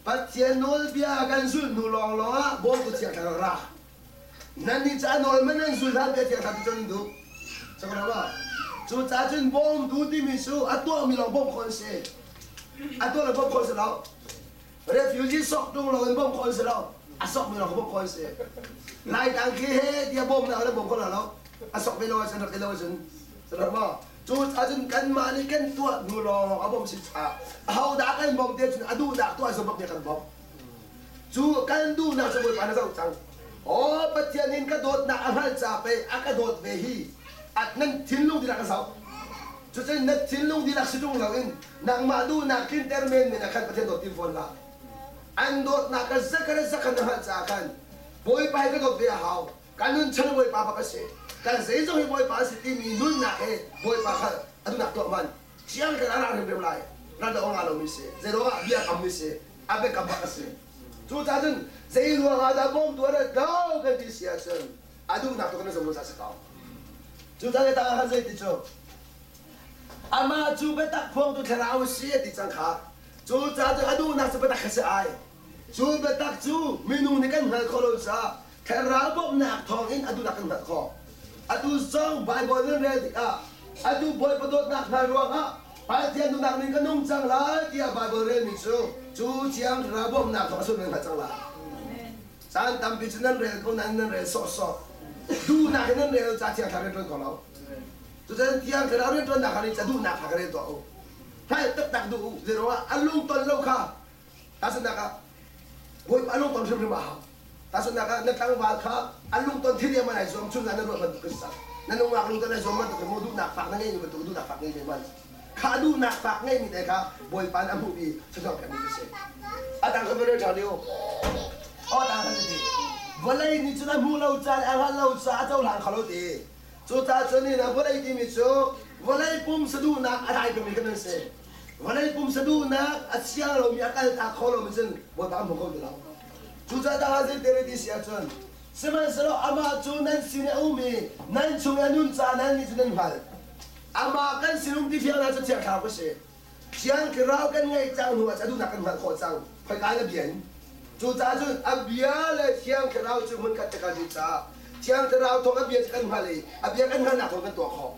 Pathian nawlbia kan zulh hnu lawnglawng ah bawmtu Thiang Thlarau ra. Nannih cu a nawl man nan zul hlan bia Thiang Thlarau ti cun duh. Sakalama. Cucaah cun bawmtu timi cu a tuahmi lawng bawmh khawh an si. A tuah lo bawmh khawh an si lo. Refugee sok tung lo in bawmh khawh an si lo. A sokmi lawng bawmh khawh an si. Laitlang khi he tiah bawmnak na bawm kho lo. A sok ve lo ahcun rak ti lo ahcun rak maw? Cu ahcun kanmah nih kan tuah hnu lawng a bawmh si caah ahodah kan bawmh te cun a duhnak tuah zong bak nih kan bawmh. Cu kan duhnak cu Bawipa na zoh cang. Aw Pathian in ka dawtnak a hngalh ca pei a ka dawt ve hi at nan thinlung dihlak a zoh. Cucun na thinlung dihlak si ṭung loin nangmah duhnak tlinter menmen ah khan Pathian dawt tim fawn hlah. An dawtnak kha zakhat le zakhat na hngalh caah khan Bawipa hi ka dawt ve a hau. Ka nunchan Bawipa bak a si. Kan zeizong hi Bawipa a si timi nunnak he Bawipa kha a duhnak tuah man. Chiang kan a ra hrimhrim lai. Ral dah nga lomi si. Zeiruangah bia kammi si. A biakam bak a si. Cucaah cun zei ruangah dah bawmtu a rat lo kan ti si ahcun a duhnak tu kan zong sa si ko. Cucaah tang ah khan zei ti cu amah cu biatak phuangtu thlarau si a ti cang kha. Cucaah cun a duhnak cu biatak kha si ai. Cu biatak cu minung nih kan hngalh khawh lo caah thlarau bawmhnak thawngin a duhnak kan hngalh khawh. Atu zong Baibal nan rel tikah atu Bawipa dawtnak hna ruangah Pathian duhnak ning ka nung cang lai tiah Baibal relmi cu cu thiang thlarau bawmhnak thawng a sun nan hngalh cang lai. Caan tampi cu nan rel ko nain nan rel sawhsawh. Duhnak in nan rel ca thiang thlarau rian ṭuan kho lo. Cucaah thiang thlarau rian ṭuannak kha nih ca duhnak kha ka rel tuah u. Hngalh taktak duh u. Zeiruangah a lungton lo kha tahchunhnak ah Bawipa a lungton hrimhrim a hau. Tahchunhnak ah na tlangval kha a lungton thil man ai zuam chun zan na ruah bantuk in sak. Na nungak lu na zuam bantuk maw duhnak fak na ngei mi bantuk duhnak fak ngei ve man. Kha duhnak fak ngei mi te kha Bawipa nih a hmuh i thluachuah pek mi cu si. A dang kan rel ṭhan u. Aw dang kan ti. Vawlei nih cun a hmuh lo ca le a hngalh lo caah a cohlang kho lo ti. Cucaah cun ni na vawlei timi cu vawlei pum saduhnak a dai pengmi kan nan si. Vawlei pum saduhnak a siang lomi a kaltak kho lomi cun Bawipa an hmu kho ti lo. Cucaah tang ah zei ti si ahcun sihmanhsehlaw amah cu nan sin i a um i nan chung i a nun caah nan nih cu nan hngalh. Amah kan sin um ti fiangnak cu Thiang Thlarau ka si. Thiang Thlarau kan ngeih cang hnu ah a duhnak kan hngalh khawh cang. Khoika in a bia in. Cucaah cun a bia le Thiang Thlarau cu hmunkhat te kan si caah Thiang Thlarau thawng a bia cu kan hngalh i a bia kan hngalhnak thawng kan tuah khawh.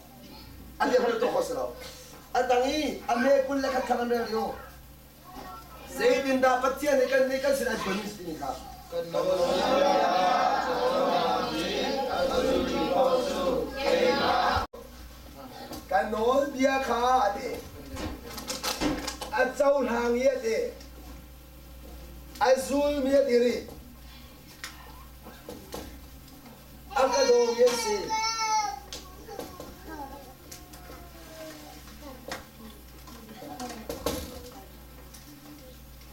A bia hngalh tuah khawh si lo. A tang i a me 21 kha kan rel rih u. Zeitindah Pathian nih kan nih kan sin an phuan timi kha. Kan nawlbia a zulmi paoh cu keimah. Kan nawlbia kha a ti. A cohlang i a ti. A zulmi a ti rih. A ka dawmi an si.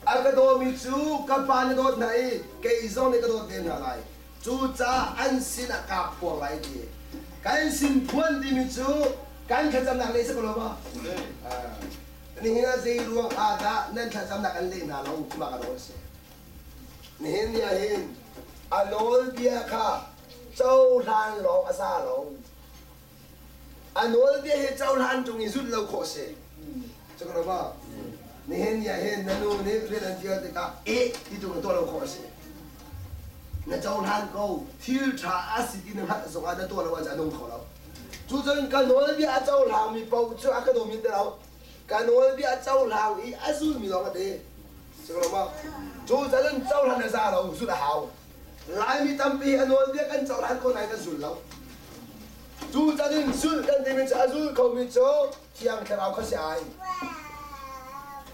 A ka dawmi cu ka pa na dawt hna i kei zong nih ka dawt ve hna lai. Cucaah an sinah kaa phuang lai ti. Kan sin phuan timi cu kan thlacamnak leh si ko lo maw? Nihin ah zei ruang ah dah nan thlacamnak an leh hna lo ti mah ka nawl a si. Nihin ni ah hin a nawlbia kha cohlan lawng a za lo. A nawlbia hi cohlan ṭung i zulh lo khawh a si. Cu ma? Nihin ni ah hin na nu nih rian an fial tikah eh ti ṭung in tuah lo khawh a si. Na cohlan ko, thil ṭha a si ti na hngalh zongah na tuah lo ahcun a nung kho lo. Cucun ka nawlbia a cohlangmi paoh cu a ka dawmi ti lo. Ka nawlbia a cohlang i a zulmi lawng a ti. Si ko lo ma? Cucun cohlan a za lo, zulh a hau. Laimi tampi a nawlbia kan cohlan ko nain kan zul lo. Cucaah zulh kan timi cu a zul khomi cu Thiang Thlarau kha si ai.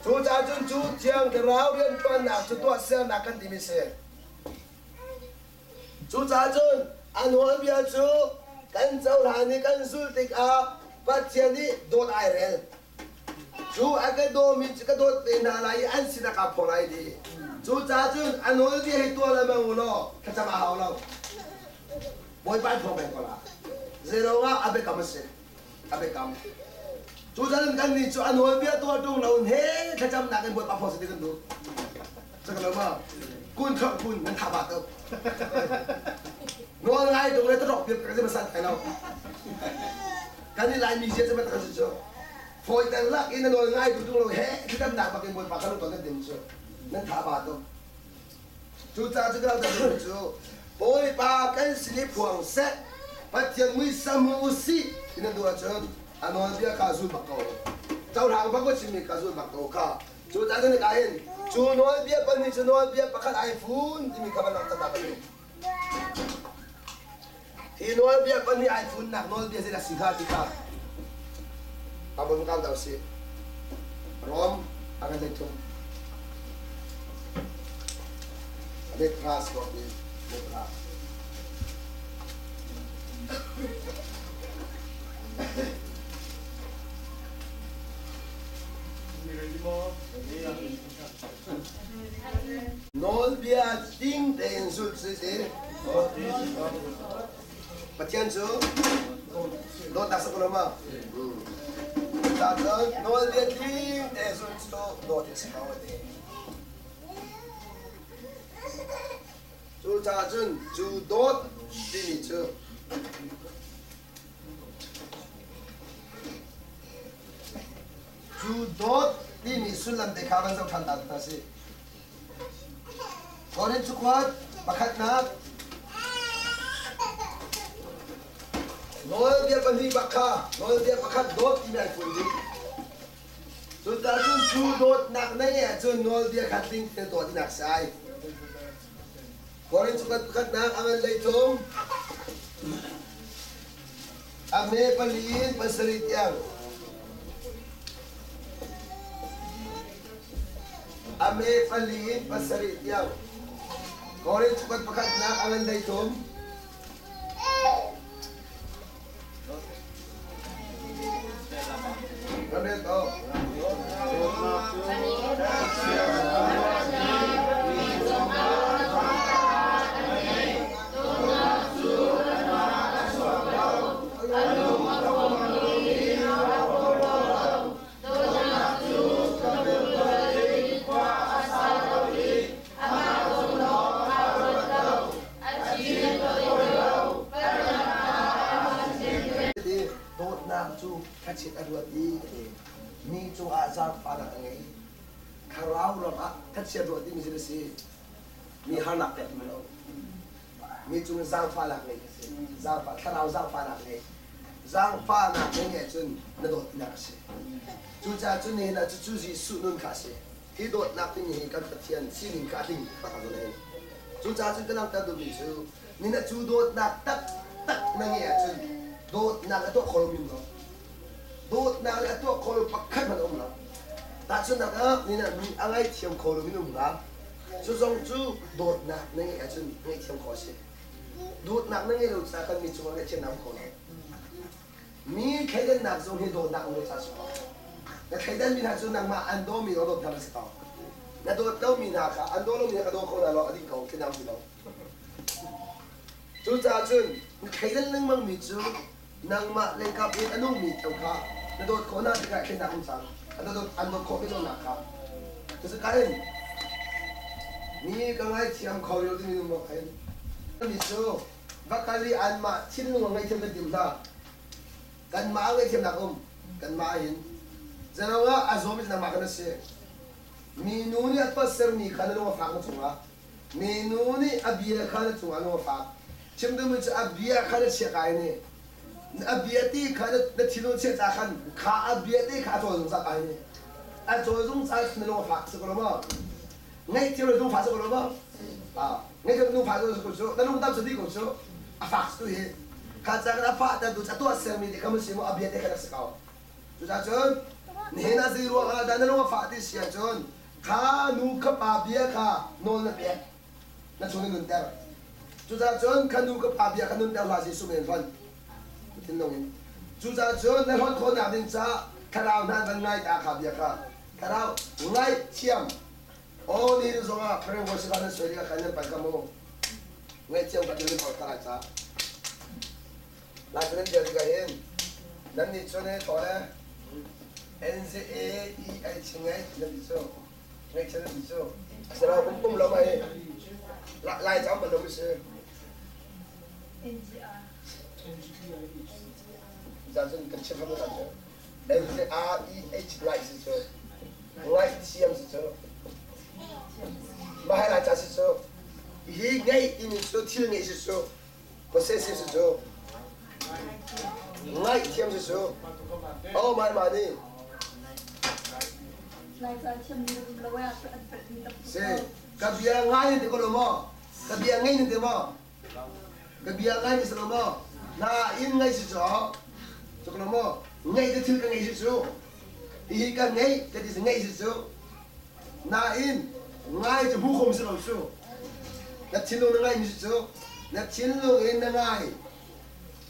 Cucaah cun cu Thiang Thlarau rianṭuannak cu tuahsernak kan timi si. Cucaah cun a nawlbia cu kan cohlan i kan zulh tikah Pathian nih dawt ai rel. Cu a ka dawmi cu ka dawt ve hna lai i an sinah kaa phaw lai ti. Cucaah cun a nawlbia hi tuah lengmang u law thlacam a hau lo. Bawipa in phaw peng ko la. Zeiruangah a biakam a si. A biakam. Cucaah kan nih cu a nawlbia tuah ṭung lo in he thlacamnak in Bawipa phaw si ti kan duh. Cak lo ma? Kun kha kun nan tha ba tuk. Nawl ngai tung le tarok piak ka san thai lo. Kan i Laimi zia cu kan si cu. Fawi tel lak in na nawl ngai tu tung lo he thlacamnak bak in Bawipa kan ton nan dim cu. Nan tha ba tuk. Cucaah cu kan dah cu Bawipa kan sin i phuang seh Pathian muisam hmu usih ti nan duh ahcun a nawlbia kha zul bak ko. Cohlang bak ko chimmi kha zul bak ko kha. Cucaah cun hika hin cu nawlbia pahnih cu nawlbia pakhat ai fun timi kha van langhter ta ka duh. Hi nawlbia pahnih ai funnak nawlbia zeidah si hnga ti kha Bible kau dah usih. Rom a kan 13. A 3 si ko ti 3. Nawlbia ding tein zulh si si. Pathian cu dawtnak sa ko lo ma? Ta cun nawlbia tling tein zulh cu dawt a si ko a ti. Cucaah cun cu dawt timi cu Cu dawt timi sullam te kha van zoh ṭhan ta hna sih. Korin cakuat pakhatnak nawlbia pahnih bak kha nawlbia pakhat dawt timi ai fun dih. Cucaah cun cu dawtnak na ngeih ahcun nawlbia kha tling tein dawt tinak si ai. Korin cakuat pakhatnak a ngan 13 A hme pali in pasarih tiang. A hme pali in pasarih tiang. Korin cakuat pakhatnak a ngan 13. Thlachiat a ruat i a ti. Mi cungah zaangfahnak a ngei. Thlarau ram ah thlachiat ruah timi cu a si. Mi harnak pek duh lo. Mi cung zaangfahnak ngei a si. Zaangfah, thlarau zaangfahnak ngei. Zaangfahnak ngei nge cun na dawt tinak a si. Cucaah cun nihin ah cucu Jesuh nun kha a si. Hi dawtnak timi hi kan Pathian sining kha a tling bak a zon. Cucaah cun ka langhter duhmi cu nina cu dawtnak taktak na ngeih ahcun dawtnak a tuah kho lomi um lo. Dawtnak le a tuah kho lo pakhat hmanh a um lo. Tahchunhnak ah nina mi a ngaithiam kho lomi na um hnga. Cu zong cu dawtnak na ngeih ahcun ngaihthiam khawh a si. Dawtnak na ngeih lo caah kan mi cungah ngaihchiatnak um kho lo. Mi thleidannak zong hi dawtnak um lo caah a si ko. Na thleidanmi hna cu nangmah an dawmi lo dawt hna na si ko. Na dawt lomi hna kha an daw lomi hna ka daw kho hna lo a ding ko thleidan ti lo. Cucaah cun na thleidan lengmangmi cu nangmah leikap in a nungmi theo kha na dawt khawh hna tikah thleinak um cang. An dawt an dawt khawh ve lonak kha. Cucu kain mi ka ngaithiam kho rih lo timi nu maw kain. Mi cu va kal i anmah thinlung a ngaihthiam kan tim hna. Kanmah a ngaihthiamnak um kanmah hin zeiruang ah a zawmi cu nangmah kan si. Minu nih a tuahsermi kha na lung a fak na cungah. Minu nih a bia kha na cungah lung a fak. Chim duhmi cu a bia kha na chia kai ni. A bia ti kha na thinlung chiah ca khan kha a bia te kha a cawl zungzal kai ni. A cawl zungzal na lung a fak si ko lo maw? Ngaihthiam le lungfah si ko lo maw? Ngaihthiam lungfah si ko cu na lungdam si ko cu a fak tu hi. Kha ca kan a fah ter tu a tuah sermi te kha mun si mu a bia te kha rak si ko. Cucaah cun nihin ah zei ruang ah dah na lung a fah ti si ahcun kha nu kha pa bia kha nawl na pek na chung na nunter. Cucaah cun kha nu kha pa bia kha nunter hlah Jesuh men hlonh thinlung in. Cucaah cun na hlonh khawhnak ding caah thlarau hna van ngai ta kha bia kha thlarau ngaihthiam aw ni zongah prayer worship ah nan soi ding ah khan nan pal ka mu ngaihthiam ka nan pal ka lai ca lai nan bia tikah hin nan nih cun he thaw le N Z A E H ngai nan ti cu ngaihthiam nan ti cu asilo kum kum lo mai lai cam bal lo mi si NGR Za cun kan chim ham kan cu N Z R E H right si cu right thiam si cu mahai lai ca si cu hi ngeih timi cu thil ngeih si cu possessive si cu ngaihthiam si cu oh my ma nih si ka bia ngai ni ti ko lo maw ka bia ngei ni ti maw Ka bia ngai ni si lo maw? Na inn ngei si cu cu lo maw? Ngeih te thil ka ngei si cu. Hihi ka ngeih ka ti si ngeih si cu. Nain ngai cu hmu khom si lo cu. Na thinlung na ngai mi si cu. Na thinlung in na ngai.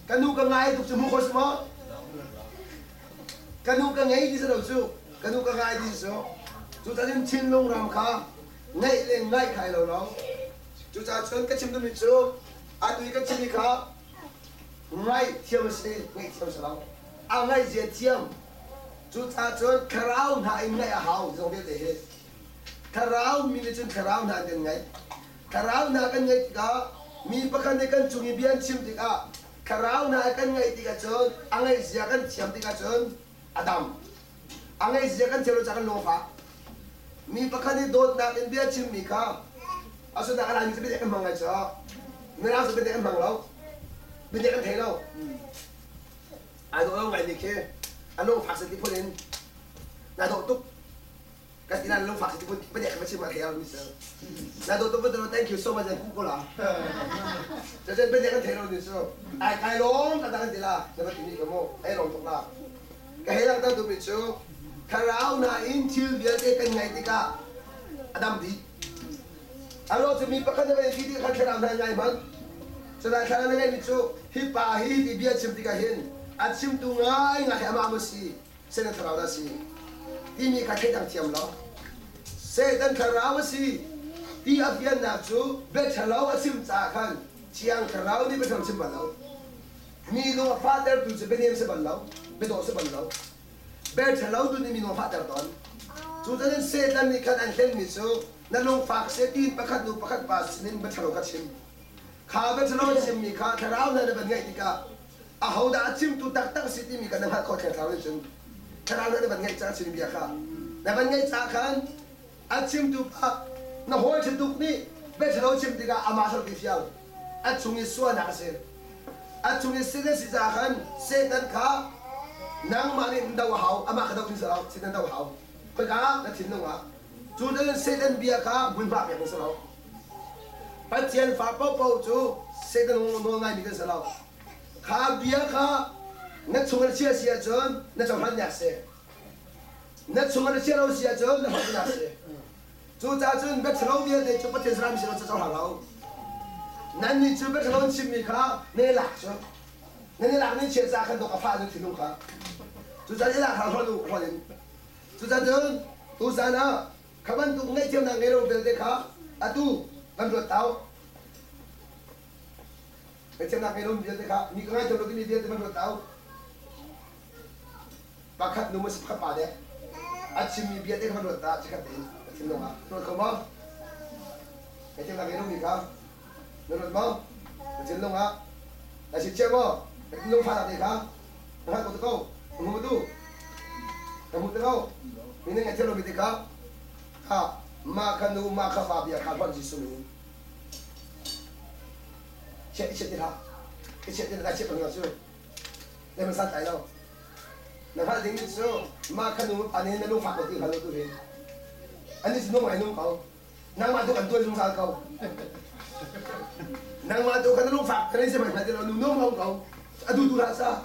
Ka nu ka ngai tuk cu hmu kho si maw? Ka nu ka ngei ti si lo cu. Ka nu ka ngai ti si cu. Cucaah thinlung ram kha ngeih le ngaih kha ai lo lo. Cucaah cun ka chim duhmi cu atu i ka chimmi kha ngaihthiam a si, ngaihthiam a si lo. A ngaihzia thiam. Cucaah cun thlarau hna in ngaih a hau zong vialte hi. Thlarau mi nih cun thlarau hna in kan ngaih. Thlarau hna kan ngaih tikah mi pakhat nih kan cung i bia an chim tikah thlarau hna kan ngaih tikah cun a ngaihzia kan thiam tikah cun a dam. A ngaihzia kan thiam lo caah kan lung a fak. Mi pakhat nih dawtnak in bia chimmi kha asinain a Laimi cu biatak an hmang ngai caah Mirang cu biatak an hmang lo. Biatak an thei lo. Ai dawh lo ngai mi khi a lungfak si ti phun in na dawh tuk kan ti na lungfak si ti phun biatak kan chim a thei lo mi si. Na dawh tuk betul thank you so much an ku ko la. Cacen biatak an thei lo ni cu ai kai lawm ka kan ti la na va ti mi ka mu ai lawm tuk la. Ka hei langhter duhmi cu thlarau nain thil vialte kan ngaih tikah a dam dih. Alo cu mi pakhat na van ti tikah khan thlarau hna ngai hmanh. Cutai thlarau na ngeihmi cu hi pa hi ti bia chim tikah hin a chimtu ngaingai hi amah maw si, Satan thlarau dah si timi kha thleidang thiam lo. Satan thlarau a si ti a fiannak cu bia ṭhalo a chim caah khan Thiang Thlarau nih bia ṭhalo chim bal lo. Mi lung a fahtertu cu bianem si bal lo, biadawh si bal lo. Bia ṭhalo tu nih mi lung a fahter tawn. Cucaah Satan nih khan an hlenmi cu na lungfak seh tiin pakhat nu pakhat pa sinin bia ṭhalo kha chim. Kha bia ṭhalo a chimmi kha thlarau hna na van ngaih tikah Ahodah a chimtu taktak si timi kha na hngalh khawh thengthlau nih cun thlarau na van ngeih caah chim bia kha na van ngeih caah khan a chimtu pa na hawi ṭha tuk nih biaṭhalo chim tikah amah hrang ti fiang a chung i sualnak a si. A chung i sin a si caah khan Satan kha nangmah nih na doh a hau, amah kha doh ding si lo, Satan doh a hau. Khoika ah? Na thinlung ah. Cu cun Satan bia kha hmunhma pek ding si lo. Pathian fa paohpaoh cu Satan nawl ngaimi kan si lo. Kha bia kha na chung in chia si ahcun na cohlan nak si. Na chung in chia lo si ahcun na hlawh nak si. Cucaah cun biaṭhalo vialte cu Pathian saram si lo cu cohlang lo. Nannih cu biaṭhalo an chimmi kha nan i lak cu. Nan i lak ning chia caah khan dawk a fah nan thinlung kha. Cucaah i lak hlah hrawn u hrawn in. Cucaah cun tuzan ah kha bantuk ngaihthiamnak ngei lo vialte kha atu kan ruat tau. Ngaihthiamnak ngei lo vialte kha mi ka ngaithiam lo timi vialte van ruat tau. Pakhat nu maw si pakhat pa dek a chimmi bia te kha van ruat ta chikkhat tein na thinlung ah ruat kho maw? Ngaihthiamnak ngei lomi kha na ruat maw? Na thinlung ah na chitchiah maw? Na thinlung fahnak te kha na hngalh ko te ko na hmu tu na hmu te ko mi na ngaihthiam lomi te kha kha mah kha nu mah kha pa bia kha hlonh Jesuh min in chiah i chiah ti hlah i chiah ti hlah chiah peng cu na man santlai lo. Na hngalh ding cu mah kha nu pa nih na lungfak ko ti hngal lo tu hi. Ani cu nung ai nung ko. Nangmah tu kan tuan zungzal ko. Nangmah tu kan lungfak kan si hmanh ti lo nu nung ko ko. Adu tu hlah sa.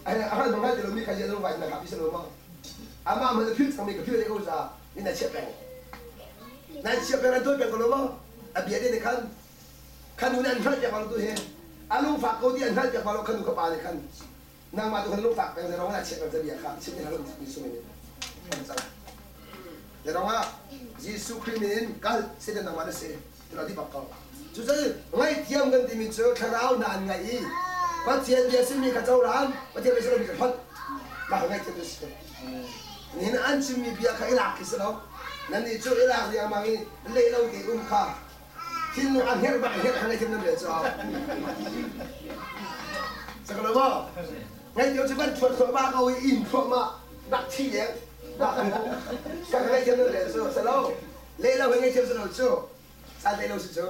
Ai a hal hmang ti lo mi kha je lung vai na kha pi lo ma. Ama man phil chang mi ka phil le ko za ni na chiah peng. Na chiah peng an tuan peng ko lo ma. A bia de ne khan Kha nu nih an hngalh piak lo tu hi a lungfak ko ti an hngalh piak lo kha nu kha pa nih khan nangmah tu khan lungfak peng zerong na chiah peng bia kha chim ni halun Jesuh min in cang zerong ah Jesuh Khrih min in kal Satan nangmah na si tilo di bak ko cu cun ngaihthiam kan timi cu thlarau hna an ngaih i Pathian bia simi kha cohlan Pathian bia si lomi kha hlonh mah kha ngaihthiam cu si nihin an chimmi bia kha i lak khi si lo nannih cu i lak riangmang i leh lo te um kha Thinlung a hngerh bak hngerh kha ngaihthiam nan rel cu. Saka lo maw? Ngaihthiam cu kan thuat thluahmah ko i in thluahmah bak thi leng bak ka ngaihthiam nan rel cu sa lo. Le lo he ngaihthiam sa lo cu. San le lo si cu.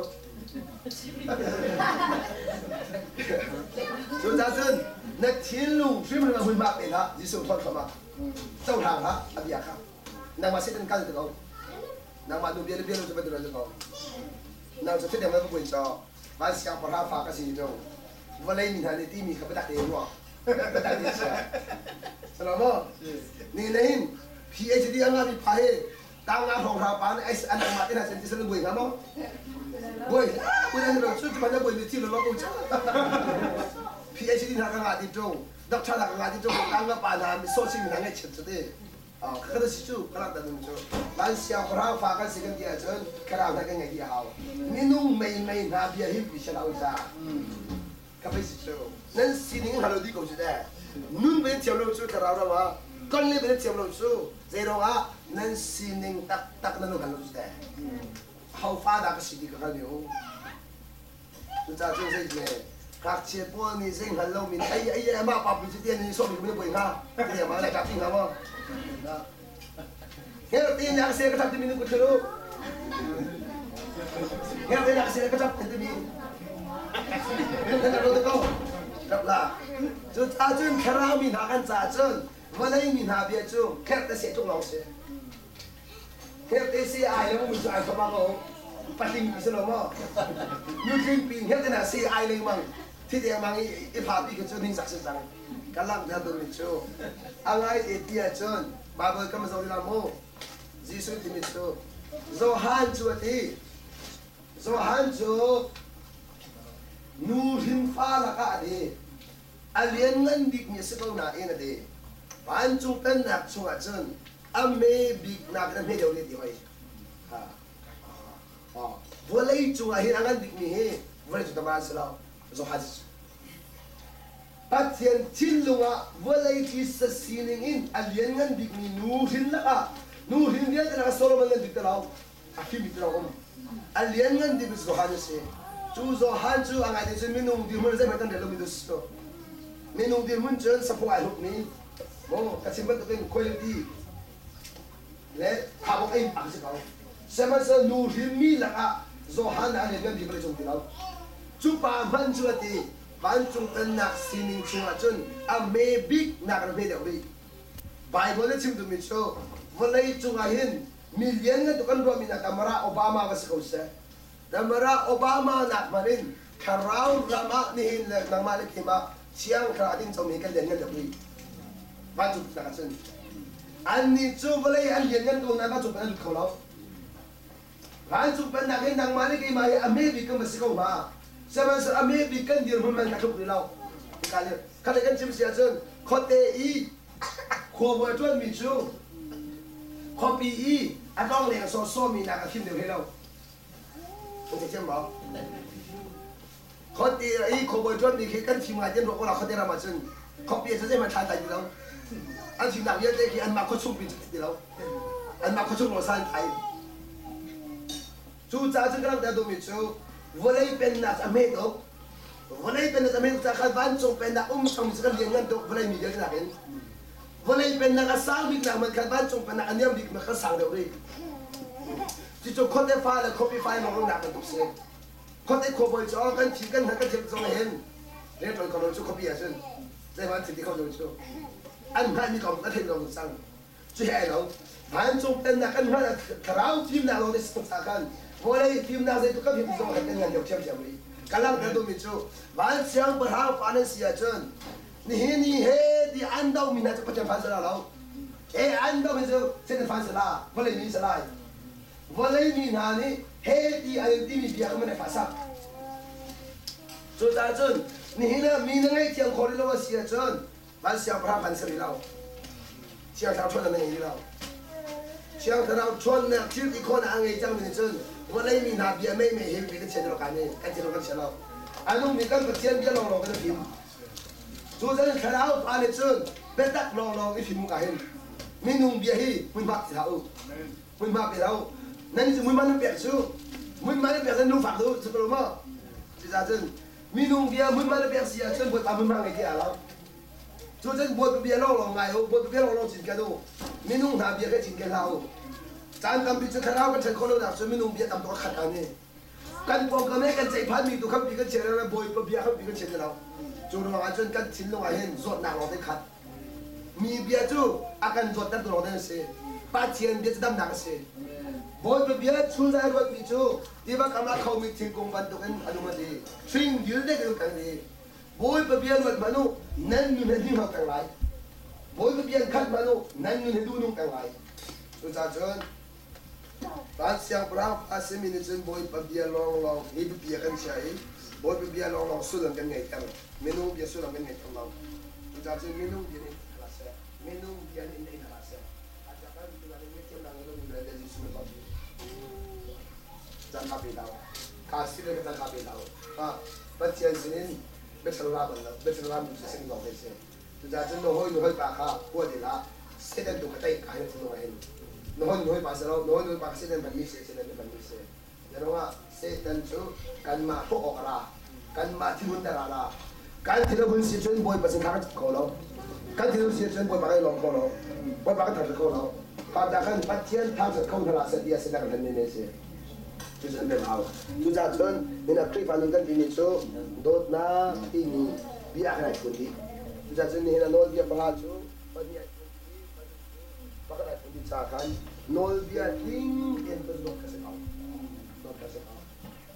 Cu ca cun na thinlung hrimhrim a hmunhma pe hlah Jesuh thuat thluahmah. Cohlang hlah a bia kha. Nangmah Satan kal ti ko. Nangmah nu bia le bia lo cu va dura ko. Nang cu thideng va buin cho. Van siangpahrang fa ka si tung. Vawlei mi hna nih timi kha biatak te ruah. Biatak te chia. Salomo. Ni na hin PhD a ngah mi pa hi tang nga hrawng hra pa nih ai an nangmah te hna sen ti san buai hnga maw? Buai. Buai na lo cu cu na buai mi thi lo lo ko cha. PhD hna ka ngah ti tung. Doctor hna ka ngah ti tung. Tang nga pa hna mi so si mi hna ngai chin cu ti. Kan si cu ka langhter ding cu van siangpahrang fa kan si kan ti ahcun thlarau hna kan ngeih dih a hau. Minung meimei hna bia hi pi lo ca. Ka pei si cu nan sining hngal lo dih ko cu teh. Nun ben thiam lo cu thlarau ram ah ton le ben thiam lo cu zeiruang ah nan sining taktak nan hngal lo cu teh. Ho fa dah ka si ti ka hngal mi u. Cucaah cun zei ngakchia pawl nih zei hngal lomi nih ai ai amah pa pui cu tian in sawm mi boi hnga ti amah le ṭap hnga maw Ngel te nak se ka ṭap timi nu ku thlu Ngel te nak se ka ṭap timi nan ṭap lo te ko ṭap la cu ca cun thlarau mi hna kan ca cun vawlei mi hna bia cu kherh te se tluk lawng si Hngerhte si ai le mu cu ai thoma ko. Patling pi si lo maw? Nutling pi hngerhte na si ai lengmang. Thi dengmang i i pha pi kha cu ningzak si cang. Ka langhter dingmi cu a ngai te ti ahcun Bible kan zoh la mu. Jesuh timi cu Johan cu a ti. Johan cu nu hrin fa lakah a ti. A lianngan bikmi a si ko nain a ti. Vancung pennak chungah cun a me bik nakin a hme deuh ne ti hoi. Vawlei cungah hin a ngan bikmi hi vawlei cung tama an si lo. Johan cu. Pathian thinlung ah vawlei thisa sining in a lianngan bikmi nu hrin lakah nu hrin vialte lakah Solomon ngan bik te lo a fim bik te lo um. A lianngan bik cu Johan a si. Cu Johan cu a ngai te cu minung dirhmun zeihmanh kan rel lomi tu si. Minung dirhmun cun saphaw ai hrukmi maw ka chim bantukin khuailipi le thabawk ei a si ko. Sihmanhsehlaw nu hrinmi lakah Johan a lianngan bik vawleicung ti lo. Cu pa hmanh cu a ti, vancung pennak sining chungah cun a hme bik nak in a hme deuh rih. Baibal nih chim duhmi cu vawlei cungah hin mi lianngan tuk an ruahmi hna Tamara Obama va si ko seh. Tamara Obama nak hmanh in thlarau ram ah nihin le nangmah le keimah thiang thlarau a ding comi kan lianngan deuh rih. Vancung pennak ah cun annih cu vawlei an lianngan ko nain vancung pennak an lut kho lo. Vancung pennak hi nangmah le keimah hi a hme bik kan va si ko hnga. Sihmanhsehlaw a hme bik kan dirhmun man a tluk rih lo. Kha le kan chim si ahcun khuate i khuabawi a ṭuanmi cu khuapi i a tlongleng sawsawmi nak a fim deuh hlei lo. Nan theithiam maw? Khuate i khuabawi ṭuanmi khi kan fim ngai ti an ruah ko la khuate ram ahcun khuapi ah cun zeihmanh thlai tlai ti lo. An fimnak vialte khi anmah khuachung pin ti lo. Anmah khuachung lawng san thlai. Cucaah cun ka langhter duhmi cu vawlei pennak a hme tuk. Vawlei pennak a hme tuk caah khan vancung pennak um cangmi cu kan lianngan tuk vawlei mi vialte nakin. Vawlei pennak a sang biknak hmanh khan vancung pennak a niam bik hmanh khan sang deuh rih. Cucu khuate fa le khuapi fa in rawlnak bantuk si. Khuate khuabawi cu oh kan thi kan hngal kan thiam zong hin rianṭuan kho lo cu khuapi ahcun zeihmanh an thi ti kho lo cu. An hngalhmi kong kan theih lo cang. Cu he ai lo. Vancung pennak kan hngalh thlarau fimnak lawng nih si khan vawlei fimnak zeitluk kan fim zong kan ngan deuh ṭhiamṭhiam rih. Ka langhter duhmi cu van siangpahrang fa nan si ahcun nihin ni he ti an domi hna cu Pathian fa si lo. He an domi cu Satan fa si la, vawlei mi si lai. Vawlei mi hna nih he ti an timi bia kha man fa sak. Cucaah cun nihin ah mi na ngaihthiam khawh rih lo a si ahcun van siangpahrang van si rih lo. Thiang Thlarau ṭhawnnak na ngei rih lo. Thiang Thlarau ṭhawnnak thil ti khawhnak a ngei cangmi nih cun vawlei mi hna bia mei mei he kan chia lo kai mi kan thil kan chia lo. A nungmi kan Pathian bia lawnglawng kan i fim. Cu cun Thlarau pa nih cun biatak lawnglawng i fim ka hin minung bia hi hmunhma ti hlah u. Hmunhma pe hlah u. Nan cu hmunhma nan pek cu hmunhma nan pek nan lungfak duh cu ko lo maw? Cucaah cun minung bia hmunhma na pek si ahcun Bawipa hmunhma ngei ti aa lo. Cu cun Bawipa bia lawnglawng ngai u, Bawipa bia lawnglawng cinken u. Minung hna bia kha cinken hlah u. Caan tampi cu thlarau kan ṭhen khawh lonak cu minung bia tam tuk a khat ani. Kan pawngkam he kan ceihphanmi tu khampi kan chia lo, Bawipa bia khampi kan chia ti lo. Cu ruangah cun kan thinlung ah hin zawtnak lawng te khat. Mi bia cu a kan zawttertu lawng te an si. Pathian bia cu damnak a si. Bawipa bia chunzai ruatmi cu tiva kam ah khomi thingkung bantukin a nung a ti. Hring dil te kan kan ti. Bawipa bia ruat hmanh u, nan nun he hninghno peng lai. Bawipa bia in khat hmanh u, nan nun he duhnung peng lai. Cucaah cun van siangpahrang a simi nih cun Bawipa bia lawnglawng hi biapi ah kan chia i Bawipa bia lawnglawng sullam kan ngeihter. Minung bia sullam kan ngeihter lo. Cucaah cun minung bia nih hlah seh, minung bia nih in ei hlah seh. A cakal tu nih ngaihthiamnak ngei lomi le Jesuh nih caan ka pe hlah. Ka si le ka caan ka pe hlah. Pathian sinin biathalo ra bal lo, biathalo ra mi cu sing lawng te si. Cucaah cun na hawi nu hawi pa kha hua ti hlah, Satan tu kha tei ka hin thinlung ah hin. Na hawi nu hawi pa si lo, na hawi nu hawi pa kha Satan hmanmi si, Satan nih hmanmi si. Zeiruangah Satan cu kanmah hrawh awk a ra, kanmah thinhunter a ra. Kan thil a hun si cun Bawipa sin kha kan kho lo. Kan thil hun si cun Bawipa kan i lawm kho lo. Bawipa kan thangṭhat kho lo. Kha khan Pathian thangṭhat kho hna hlah seh ti ah Satan kan hlenmi a si. Cucu an rem hau. Cucaah cun nihin Khrihfa nun kan timi cu dawtnak timi bia kan ai phun dih. Cucaah cun nihin ah nawlbia panga cu pahnih ai phun dih, pakhat ai phun dih caah khan nawlbia tling tein kan dawt kha si ko. Dawt kha si ko.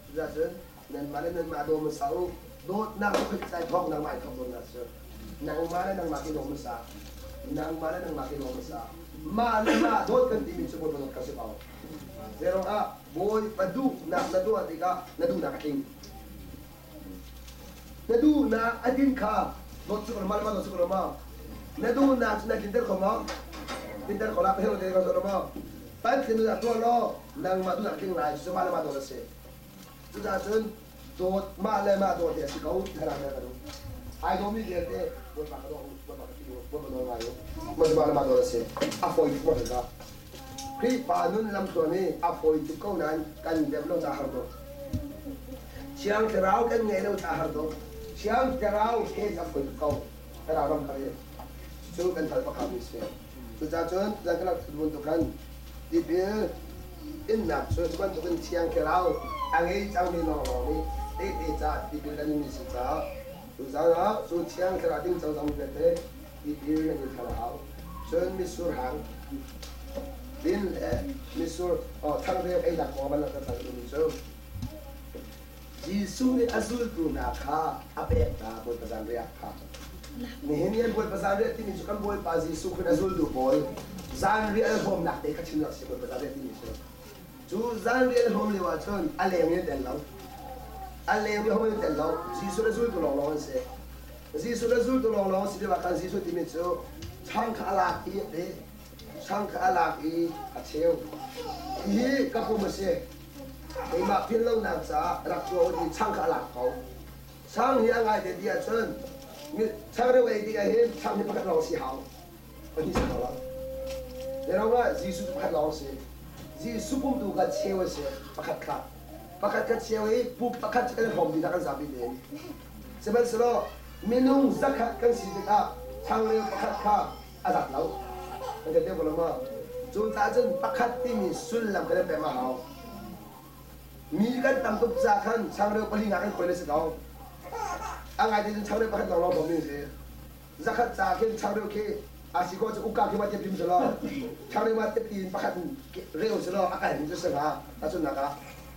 Cucaah cun nanmah le nanmah daw hmasa u. Dawtnak cu khuit ai thawk nangmah ai thawk dawtnak cu. Nangmah le nangmah ki daw hmasa. Nangmah le nangmah ki daw hmasa. Mah le mah dawt kan timi cu Bawipa dawt kha si ko. Zeiruangah Bawipa duhnak na tuah tikah na duhnak a tling. Na duhnak a tlin kha dawt suk ma ma dawt suk ma. Na duhnak cu na tlinter kho maw? Tlinter kho la hero te kho maw? Pathian duhnak tuah law nangmah duhnak tling lai cu mah le mah dawt a si. Cucaah cun dawt mah le mah dawt hi a si ko ti kha ka duh. Ai dawmi vialte Bawipa ka daw u, Bawipa ka ti u, Bawipa nawl ngai u. Mah cu mah le mah dawt a si. A fawi tuk maw ka? Khrihfa nun lamtluan hi a fawi tuk ko nain kan deuh lo caah har tuk. Thiang Thlarau kan ngeih lo caah har tuk. Thiang Thlarau he a fawi tuk ko. Thlarau ram kha cu kan hngalh pakhat mi si. Cucaah cun zan kan rak thut bantuk khan tipil innak cu cu bantukin Thiang Thlarau a ngei cangmi lawnglawng nih tehte caah tipil kan inmi si caah tuzaan ah cu Thiang Thlarau ding cozah mi vialte tipil nan in thar a hau. Cun mitsur hang din le mitsur thangreu einak kong van langhter ṭhan duhmi cu Jesuh nih a zultu hna kha a pek hna Bawipa zanriah kha. Nihin ni an Bawipa zanriah timi cu kan Bawipa Jesuh Khrih a zultu pawl zanriah an hlawmnak te kha chim rak si Bawipa zanriah timi cu. Cu zanriah an hlawm lio ahcun a leng in an tel lo. A leng in hom in tel lo. Jesuh le zultu lawnglawng an si. Jesuh le zultu lawnglawng si lio ah khan Jesuh timi cu chang kha a lak i a pe. Chang kha a lak i a cheu. Hihi ka pum a si. Keimah philhlonak caah rak tuah u ti chang kha a lak ko. Chang hi a ngai te ti ahcun changreu ei tik ahhin chang hi pakhat lawng si hau. Pahnih si hau lo. Zeirong ah Jesuh cu pakhat lawng si. Jesuh pum tu kha cheu a si pakhat kha. Pakhat kha cheu i pu pakhat cu kan i hrawm dih hna kan zapi tein. Sihmanhsehlaw minung zakhat kan si tikah changreu pakhat kha a zat lo. Kan theih deuh ko lo maw? Cu caah cun pakhat timi sullam kan pek a hau. Mi kan tam tuk ca khan changreu pali nga kan khuai na si ko. A ngai te cun changreu pakhat lawnglawng bawm ding si. Zakhat ca khin changreu khi a si ko cu ukka khi ma tep lim selaw changreu ma tep tiin pakhat reu selaw a kai ning cu si hnga. Tahchunhnak ah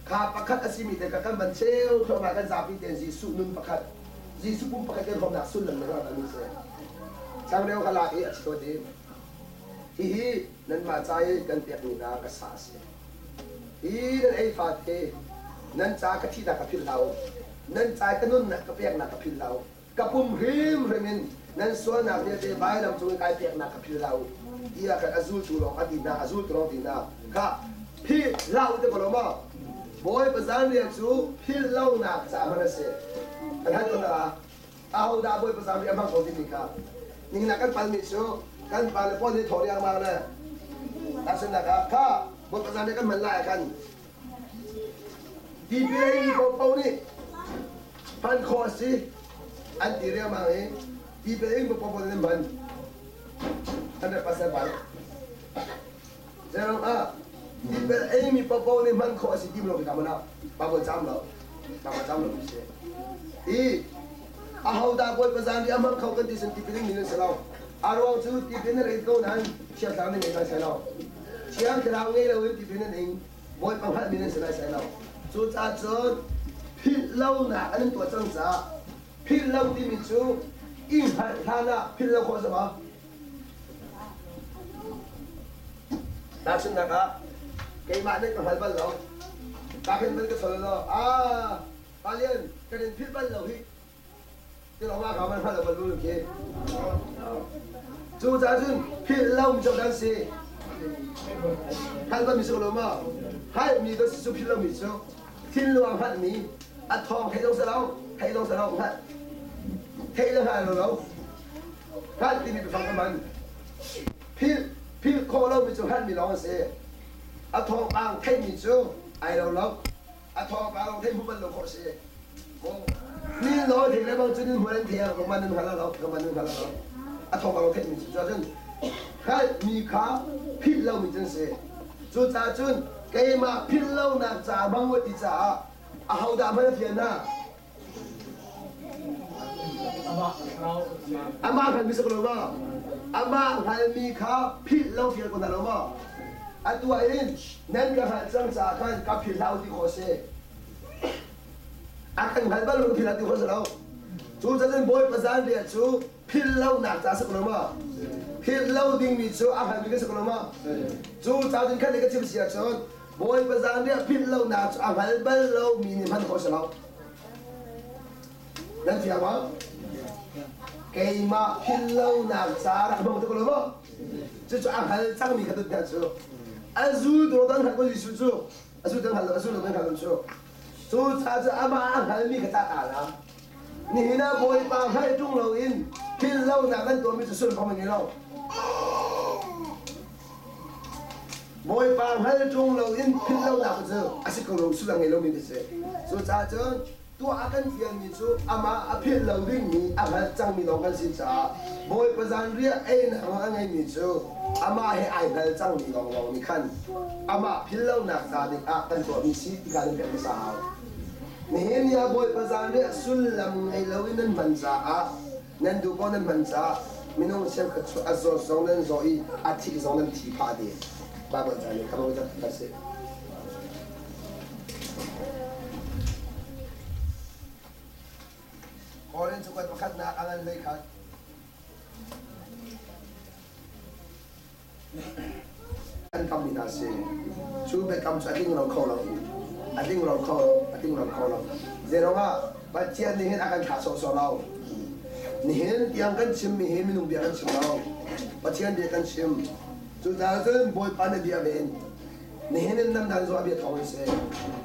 kha pakhat a simi te kha kan van cheu thluahmah kan zapi tein Jesuh nun pakhat Jesuh pum pakhat kan hrawmnak sullam na hngalh mi si. Changreu kha lak i a chawt i hihi nanmah ca i kan pekmi hna ka sa a si. Hi nan ei fate nan ca ka thihnak ka philh hlah u. Nan ca i ka nunnak ka peknak ka philh hlah u. Ka pum hrimhrim in nan sualnak vialte vailam cung i kai peknak ka philh hlah u. Tiah khan a zultu lawng a ti hna, a zultu lawng ti hna. Kha philh hlah u ti ko lo maw? Bawipa zanriah cu philh lonak ca hman a si. Kan hal tawn ah ahodah Bawipa zanriah a hmang ko timi kha nihin ah kan palmi cu kan pa le pawl nih thawh riangmang le tahchunhnak ah kha Bawipa zanriah kan hman lai ah khan tipil a ingmi paohpaoh nih hman khawh a si an ti riangmang i tipil a ing paohpaoh nih an hman 100% bal. Zeirang ah tipil eimi paohpaoh nih hman khawh a si ti lo khi mana Bible cam lo Bible cam lo si i ahodah Bawipa zan nih a hmang kho kan ti sin tipil ing mi nan si lo a ruang cu tipil na ring ko nain Thiang Thlarau nan ngei lai sai lo Thiang Thlarau ngei lo in tipil nan ing Bawipa hngalh mi nan si lai sai lo cucaah cun philh lonak an in tuah cang caah philh lo timi cu i hngalh hlan ah philh lo khawh a si ma Tahchunhnak ah, keimah nih ka hngal bal lo. Ka khin bal ka chol lo. Ah, Pa Lian, kan in philh bal lo hih. Ti lawng ah ka man hngal lo bal lu khi. Cu caah cun philh lo mi cu kan si. Hngal bal mi si ko lo maw? Hngalh mi kan si cu philh lo mi cu thinlung hngalh mi a thawng theih zong si lo, theih zong si lo, hngalh. Theih le hngal lo lo. Hngalh timi biafang ka hman. Philh, philh khawh lomi cu hngalhmi lawng a si. A thawngpang theihmi cu ai lo lo. A thawngpang lawng theih hmu bal lo khawh a si. Ni law thei le bang cu nin hmual an thei ah ka man nan hngal lo, ka man nan hngal lo. A thawngpang lawng theihmi cu cun hngalhmi kha philh lomi cu an si. Cucaah cun keimah philh lonak caah hmang u ti caah ahodah hman a fial hna? Amah hngalmi si ko lo maw? Amah hngalmi kha philh lo fial ko hna lo maw? Atu ah hin nan ka hngalh cang caah khan ka philh hlah u ti khawh a si. A kan hngal bal lo ka philh hlah ti khawh a si lo. Cu cun Bawipa zanriah cu philh lonak caah si ko lo maw? Philh lo dingmi cu a hngalmi kan si ko lo maw? Cu ca cun khan ka chim si ahcun Bawipa zanriah philh lonak cu a hngal bal lomi nih hman khawh a si lo. Nan fiang maw? Keimah philh lonak ca rak hmang te ko lo maw? Cucu a hngal cangmi kha tut cu. A zultu dan hngal ko Jesuh cu. A zultu hngal lo, a zultu hngal lo cu. Cu ca cu amah a hngalmi kha ta ta la. Nihin ah Bawipa hngalh ṭung loin philh lonak kan tuahmi cu sullam a ngei lo. Bawipa hngal ṭung loin philh lonak cu a si ko lo, sullam ngei lomi ka si. Cucaah cun Tuah a kan fialmi cu amah a philh lo dingmi a hngalh cangmi lawng kan si caah Bawipa zanriah einak nawl a ngeimi cu amah he ai hngal cangmi lawnglawng nih khan amah philh lonak ca ding ah kan tuahmi si ti kha nan pek hmasa hau. Nihin ni ah Bawipa zanriah sullam ngei loin nan hman caah nan duh paoh nan hman caah minung cheukhat cu a zawt zong nan zaw i a thih zong nan thi phah dih. Baibal ca nih kha ka si. Korin cakuat pakhatnak a ngan 11. An kammi hna si. Cu biakam cu a tling lo kho lo. A tling lo kho lo. A tling lo kho lo. Zeiruangah Pathian nih hin a kan thlah sawhsawh lo. Nihin tiang kan chimmi hi minung bia kan chim lo. Pathian bia kan chim. Cucaah cun Bawipa na bia ven. Nihin in nan dan cu a bia thawng in si.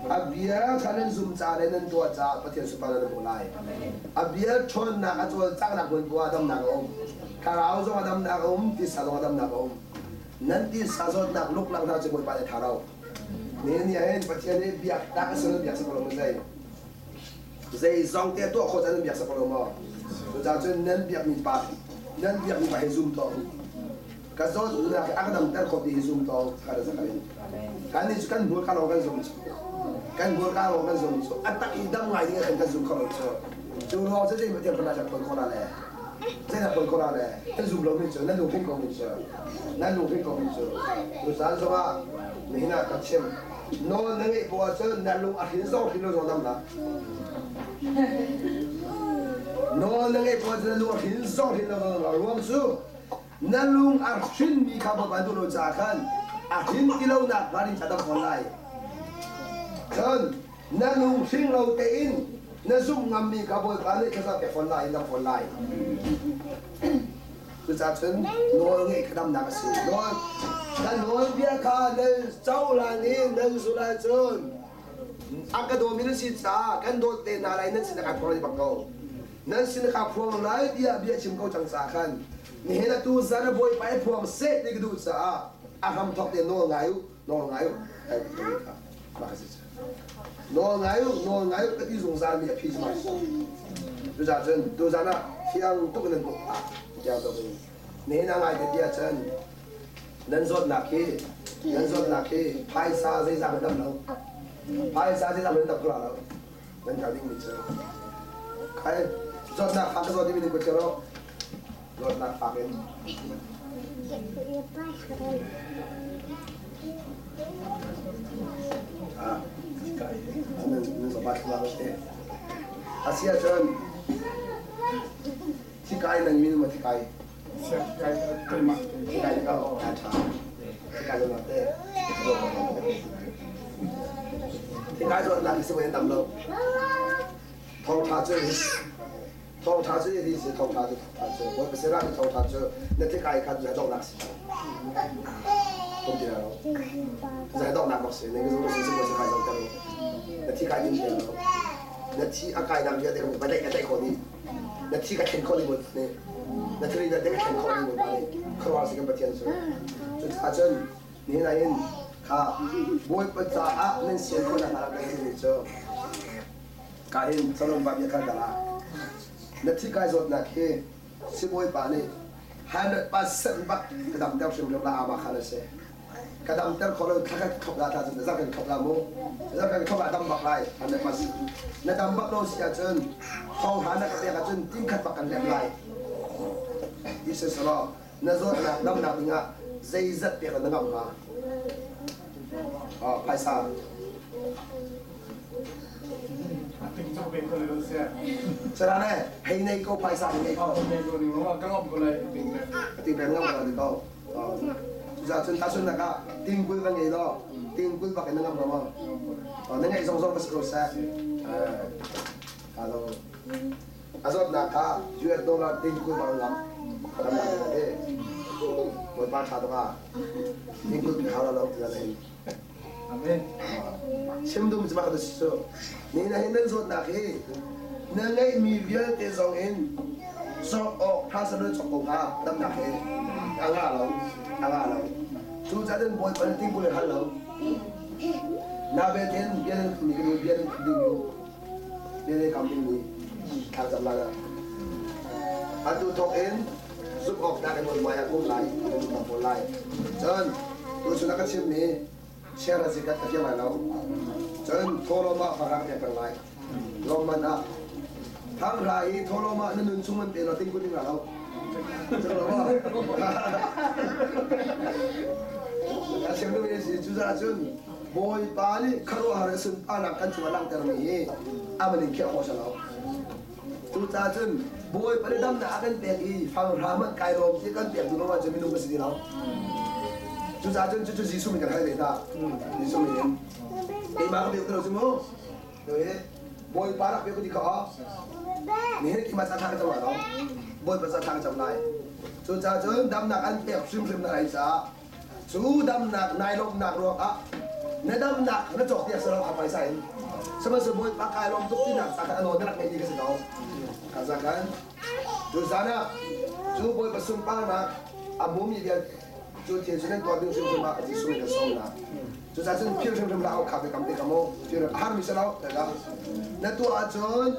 A bia kha nan zum ca le nan tuah caah Pathian sunparnak nan hmuh lai. A bia ṭhawnnak a cawlcanghnak hmun poah ah damnak a um. Thlarau zong a damnak a um, tisa zong a damnak a um. Nan tisa zawtnak luklak hna cu Bawipa nih a tha lo. Nihin ni ah hin Pathian nih biaktak a si nan biak si ko lo maw zei? Zeizong te tuah khawh caan nan biak si ko lo maw? Cucaah cun nan biakmi pa nan biakmi pa hi zum tuah u. Ka zawtnak hi a ka damter khawh ti hi zum tawng ka da zakarin. Kan nih cu kan hmurka lawng kan zum cu. Kan hmurka lawng kan zum cu. A tak i dam ngai ding ah khan kan zum kho lo cu. Cu ruang cu zei Pathian pernah cak pon khawh le. Zei dah pon khawh le. Nan zum lo mi cu nan lungthin ko mi cu. Nan lungthin ko mi cu. Tucaan zong ah nihin ah ka chim. Nawl na ngeih poah cun na lung a hrin zong hrin lo zong dam la. Nawl na ngeih poah cun na lung a hrin zong hrin lo zong dam la. Ruang cu Na lung a hrinmi kha Bawipa duh lo caah khan a hrin ti lonak hnga ding kha dam fawn lai. Cun na lung hring lo tein na zumh ngammi kha Bawipa nih thlacam pek fawn lai in dam fawn lai. Cucaah cun nawl ngeih kha damnak a si. Nawl na nawlbia kha nan cohlan i nan zulh ahcun a ka dawmi nan si caah kan dawt te hna lai nan sin ah kai phuang bak ko. Nan sin kha phuang lai tiah bia chim ko cang caah khan nihin atu zan a bawipa i phuang seh ti ka duh caah a hramthawk te nawl ngai u nawl ngai u kai ti kha mah ka si nawl ngai u nawl ngai u ka ti zungzal mi a phi ma cucaah cun tuzan ah thiang tuk in nan hmuh thiang tuk in nihin a ngai te tiah cun nan zawtnak hi nan zawtnak hi phaisa zeizah nan dam lo phaisa zeizah nan dam kho lo nan kal dingmi cu kai zawtnak fak ka zawt dingmi nan kut ro zawtnak fak in ah nan nan zawt thla te asia cun thikai nan min ma thikai thikai ka tha tha thikai zawtnak te thikai zawtnak hi si dam lo thawngtha cu thawngtha cu hi si thawngtha cu thawngtha cu bawipa sira ni thawngtha cu na thikai kha zai donghnak si kum ti lo zai donghnak bak si ne ka si si kai zong ter na thi kai ding lo na thi a kai dam vialte ka ba dai ka dai ko ni na thi ka thlen khawh ding nih na thil na ka thlen khawh ding nih khuaruahhar si kan Pathian cu cucaah cun nihin ah hin kha Bawipa caah nan sian khawh nak hnga kan timi cu ka hin Solomon pa bia kha dang ah na thi kai zawtnak hi sibawipa nih 100% bak ka damter hrimhrim la ama khan a si ka damter kho lo thla kan thlop la tla cun zar kan thlop la mu zar kan thlop ah dam bak lai 100% na dam bak lo si ahcun thong ha na ka pek ahcun ting khat bak kan lem lai ti se selaw na zawtnak damnak dingah zeizat pek na ngam hnga phaisa Sarane hei nei ko phaisa nei ko ka ngam ko lai ting peng ngam ko ko Cucaah cun tahchunhnak ah tingkul va ngei law tingkul bak in na ngam lo maw? Na ngeih zongzong va si ko seh. Halo. A zawtnak kha US dollar tingkul bak ngam. Ramdang in te. Bawipa ṭha tuk ah tingkul pi hau lo ti hin. Amen. Chim dum cu mak su. Ni na hin nan zawtnak hi na ngeihmi vialte zong in sawk awk tha sa chok ko hnga damnak he a nga lo a nga lo cu ca cun bawipa na tingkul hal lo na betin bian ni kan bian ding lu Bia kam dingmi thlacam lai ah. Atu thawk in zumh awk tlak in hmai ah um lai, kan um pawl lai. Cun tuchun a ka chimmi share a zikat ka fiang lai lo. Cun thawhlawm ah farang pek peng lai. Lawmman ah Thangra i thawhlawm ah na nun chung man pe lo ting kun ding lo. Cun lo ma? Ka chim duhmi si cucaah cun Bawipa nih khuaruahhar in sunparnak kan cungah langhtermi hi a man in khiah khawh si lo. Cucaah cun Bawipa nih damnak a kan pek i fanghra hmanh kai lawm ti kan pek duh lo ahcun minung kan si ti lo. Cucaah cun cucu Jesuh min kan hal ve hna. Jesuh min in. Keimah ka pek ti lo cu mu. Bawipa rak pek ti kha nihin keimah ca thla ka cam lai lo. Bawipa ca thla ka cam lai. Cucaah cun damnak an pek hrimhrim na lai caah Cu damnak nai lawmhnak ruangah na damnak na cawk tiah si lo kha phaisa in. Sihmanhsehlaw Bawipa kai lawm tuk tinak ca khan a nawl na rak ngeih mi ka si ko. Ka za khan cu zan ah cu Bawipa sunparnak a hmumi vialte cu thil cu nan tuah ding hrimhrim ah Jesuh nih kan sawm hna. Cucaah cun phil hrimhrim hlah u kha biakam te ka mu. Phil a harmi si lo na tuah ahcun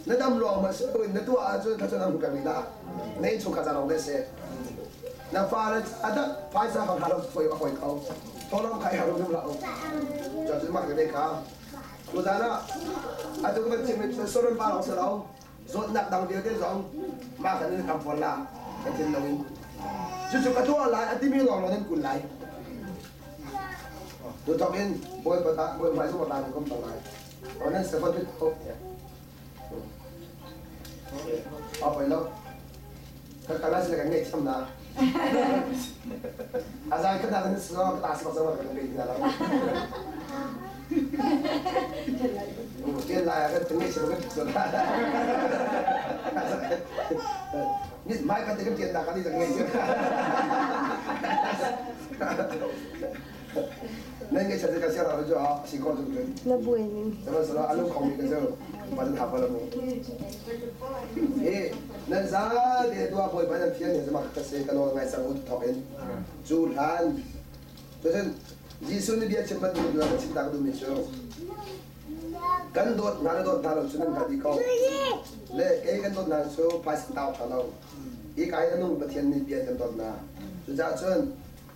na dam lawng hmanh si loin na tuah ahcun thluachuah na hmu peng rih la. Na innchungkhar ca lawng te si. Na fale a phaisa kha hlah lo foi a hoi ko. Tholong kha i har rum hlah u. Cun mah te kha tuzan ah atu kan chim soron pa lawng si lo zawtnak dang vialte zong mah kan in kam fawn la kan thin lo in cucu ka tuah lai a timi lawng nan kun lai tu thok in bawi pata bawi hmai zong la kom tang lai onan se fa pit ko a poi lo Kakala sila kan ngaihthiam na. A zai ka dan so ka ta sak zong kan bei na lo. Tian lai kan tingei sila kan so na. Mit mai kan te kan tian na kan ni kan ngei sia. Nan ngei chan ka sia ra jo a si ko chung cun. Na buai ning. Sihmanhsehlaw a lung khong mi ka cu van haf la mu. Eh, nan zate tuah Bawipa nan thian ni zama ka se ka nawl ngai sang u thok in cu hlan cun Jesuh nih bia chim bantuk in ka chim ta ka duhmi cu kan dawt hna na dawt hna lo cu nan hngalh dih ko le kei kan dawt hna cu phaisa tau tha lo i kai a nung Pathian nih bia kan dawt hna cucaah cun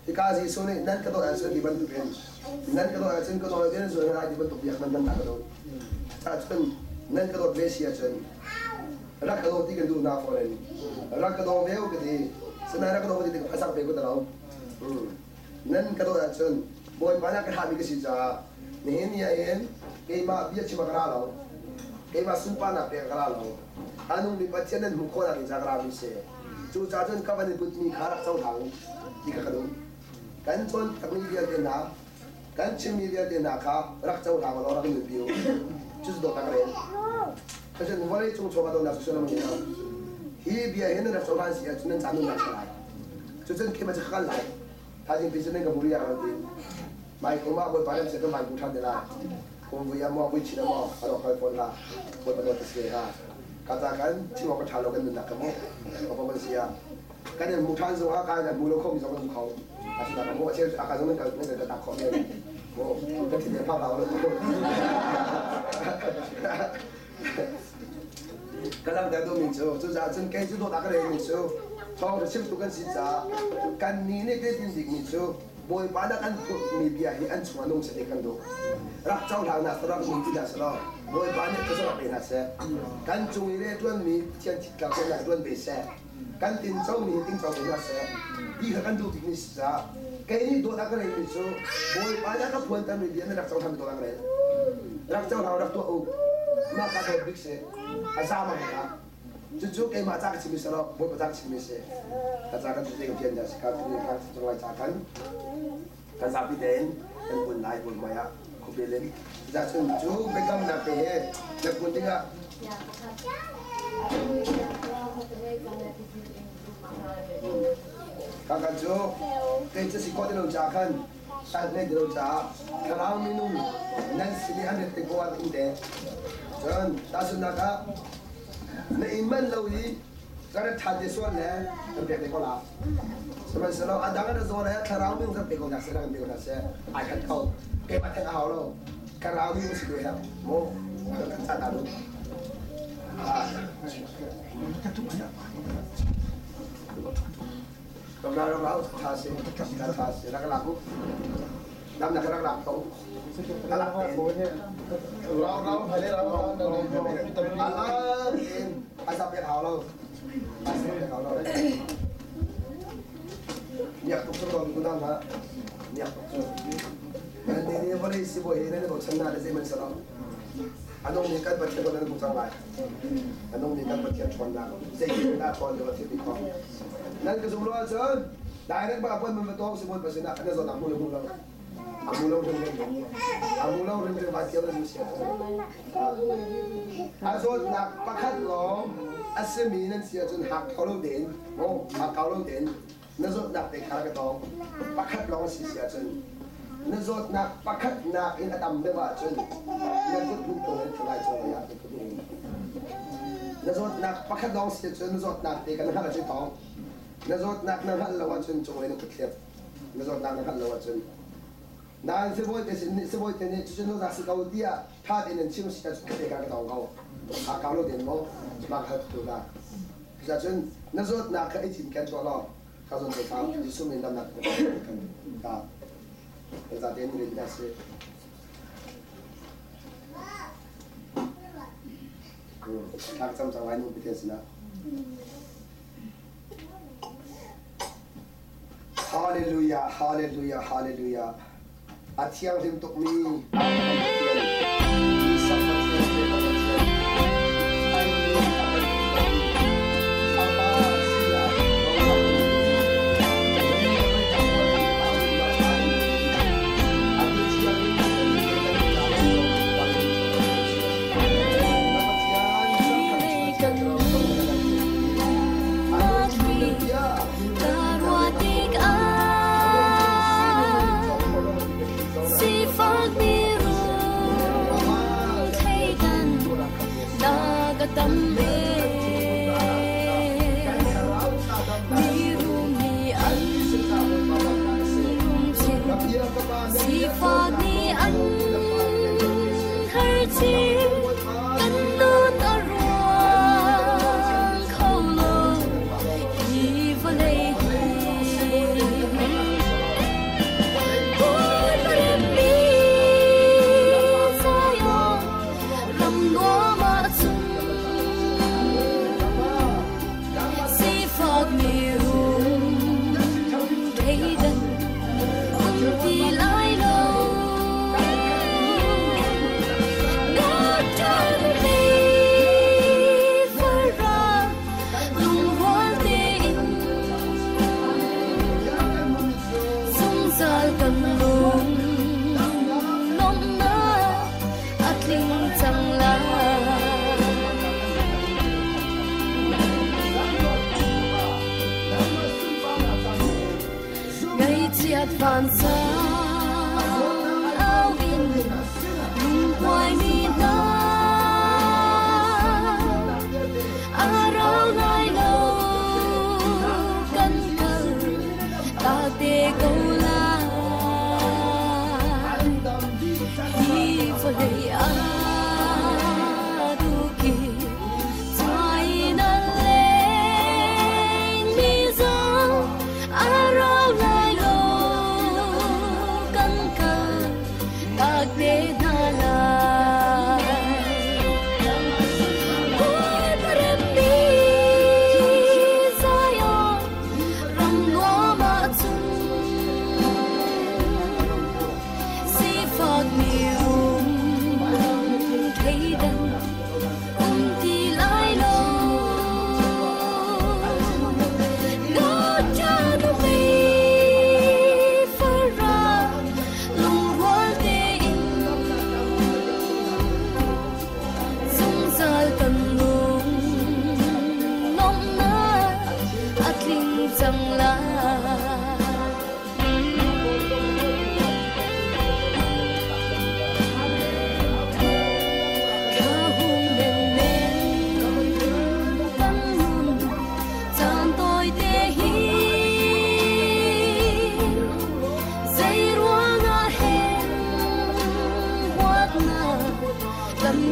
Hika Jesuh nih nan ka dawt ahcun ti bantukin nan ka dawt ahcun ka dawt in zul lai ti bantuk biak man nan ka dawt. Cun nan ka dawt ve si ahcun rak ka dawt ti kan duh hna fawn in rak ka daw ve ka ti. Sinain rak ka daw ti ka phaisa pe ko ta lo. Nan ka dawt ahcun Bawipa nih a ka thlahmi ka si caah nihin ni ah hin keimah bia chim ah ka ra lo. Keimah sunparnak pek ah ka ra lo. A nungmi Pathian nan hmuh khawhnak ding caah ka rami si. Cucaah cun ka van i putmi kha rak cohlang u ti kha ka duh. Kan cawnpiakmi vialte hna, kan chimmi vialte hna kha rak cohlang u law rak nunpi u. Cucu dawtnak ka rel. Cucun vawlei cung chawva dawtnak cu sullam a ngei lo. Hi bia hi nan rak cohlan si ahcun nan ca nunnak a lai. Cucun keimah cu ka kal lai. Thaizing pi cu nan ka hmu riang lo tiin. Mai kum ah Bawipa nan sin kan van hmu ṭhan te lai. Kum vui ah maw, vui chin ah maw, a rawk kal fawn hlah. Bawipa dawt ka si ve hnga. Ka ca kan chim awk a ṭha lo kan nunnak ka hmuh. Ka kan si ah. Kan in hmu ṭhan zong ah kai nan hmu lo kho mi zong kan hmu kho. Asinain ka hmuh a cheu a ka zong nan kal nan ka tak khawh men. Mu ka thin le phak hau lo. Ka langhter duhmi cu cucaah cun kei cu dawt a ka relmi cu thawngṭha chimtu kan si caah kannih nih kan bikmi cu Bawipa nih kan phurhmi bia hi an chungah nung seh ti kan duh. Rak cohlang hna seh, rak nung ti hna seh law Bawipa nih ka rak pe hna seh. Kan cung i rianṭuanmi Pathian thitkang tein ṭuan ve seh. Kan tincomi hi tingco ve hna seh ti kha kan duh bikmi si caah kei nih dawt a ka relmi cu Bawipa nih a ka phuantermi bia nan rak cohlang dawt a ka rel. Rak cohlang rak tuah u. Mah kha dawt bik si. A za bang kha. Cucu keimah ca ka chimmi si lo, Bawipa ca ka chimmi si. Ka ca kan te ka fian dah si kha tuni kha cung lai ca kan kan zapi tein kan bun lai bun mai ah khuapel in. Cucaah cun cu biakamnak te he na kun dingah Kakhat cu kei cu si khawh ti lo caah khan tan ngei ti lo caah thlarau minung nan sin i an rat tik poah ah in te. Cun tahchunhnak ah na inn man lo i ka rat ṭhan te sual le kan pek te ko la. Sihmanhsehlaw a dang an ra zaw le thlarau minung kan pe ko hna seh, kan pe ko hna seh. Ai khat ko. Keimah theng a hau lo. Thlarau minung si tu herh. Mu kan ca ta lu. Hallelujah, hallelujah, hallelujah. Athiang hlim tuk mi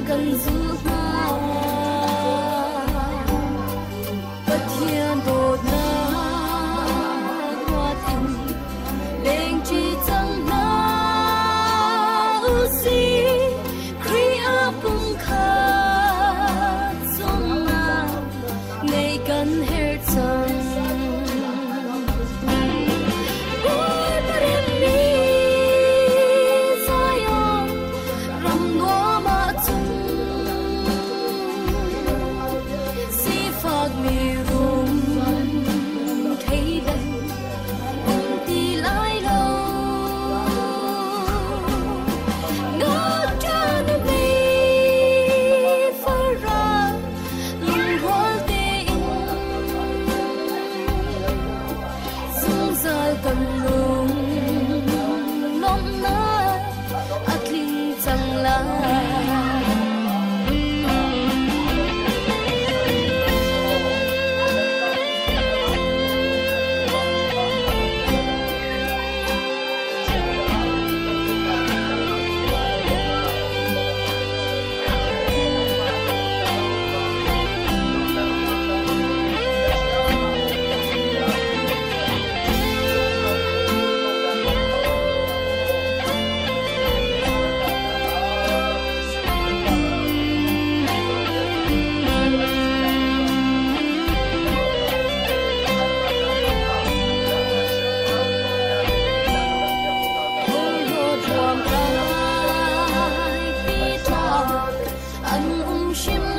Cần giữ An um hrim.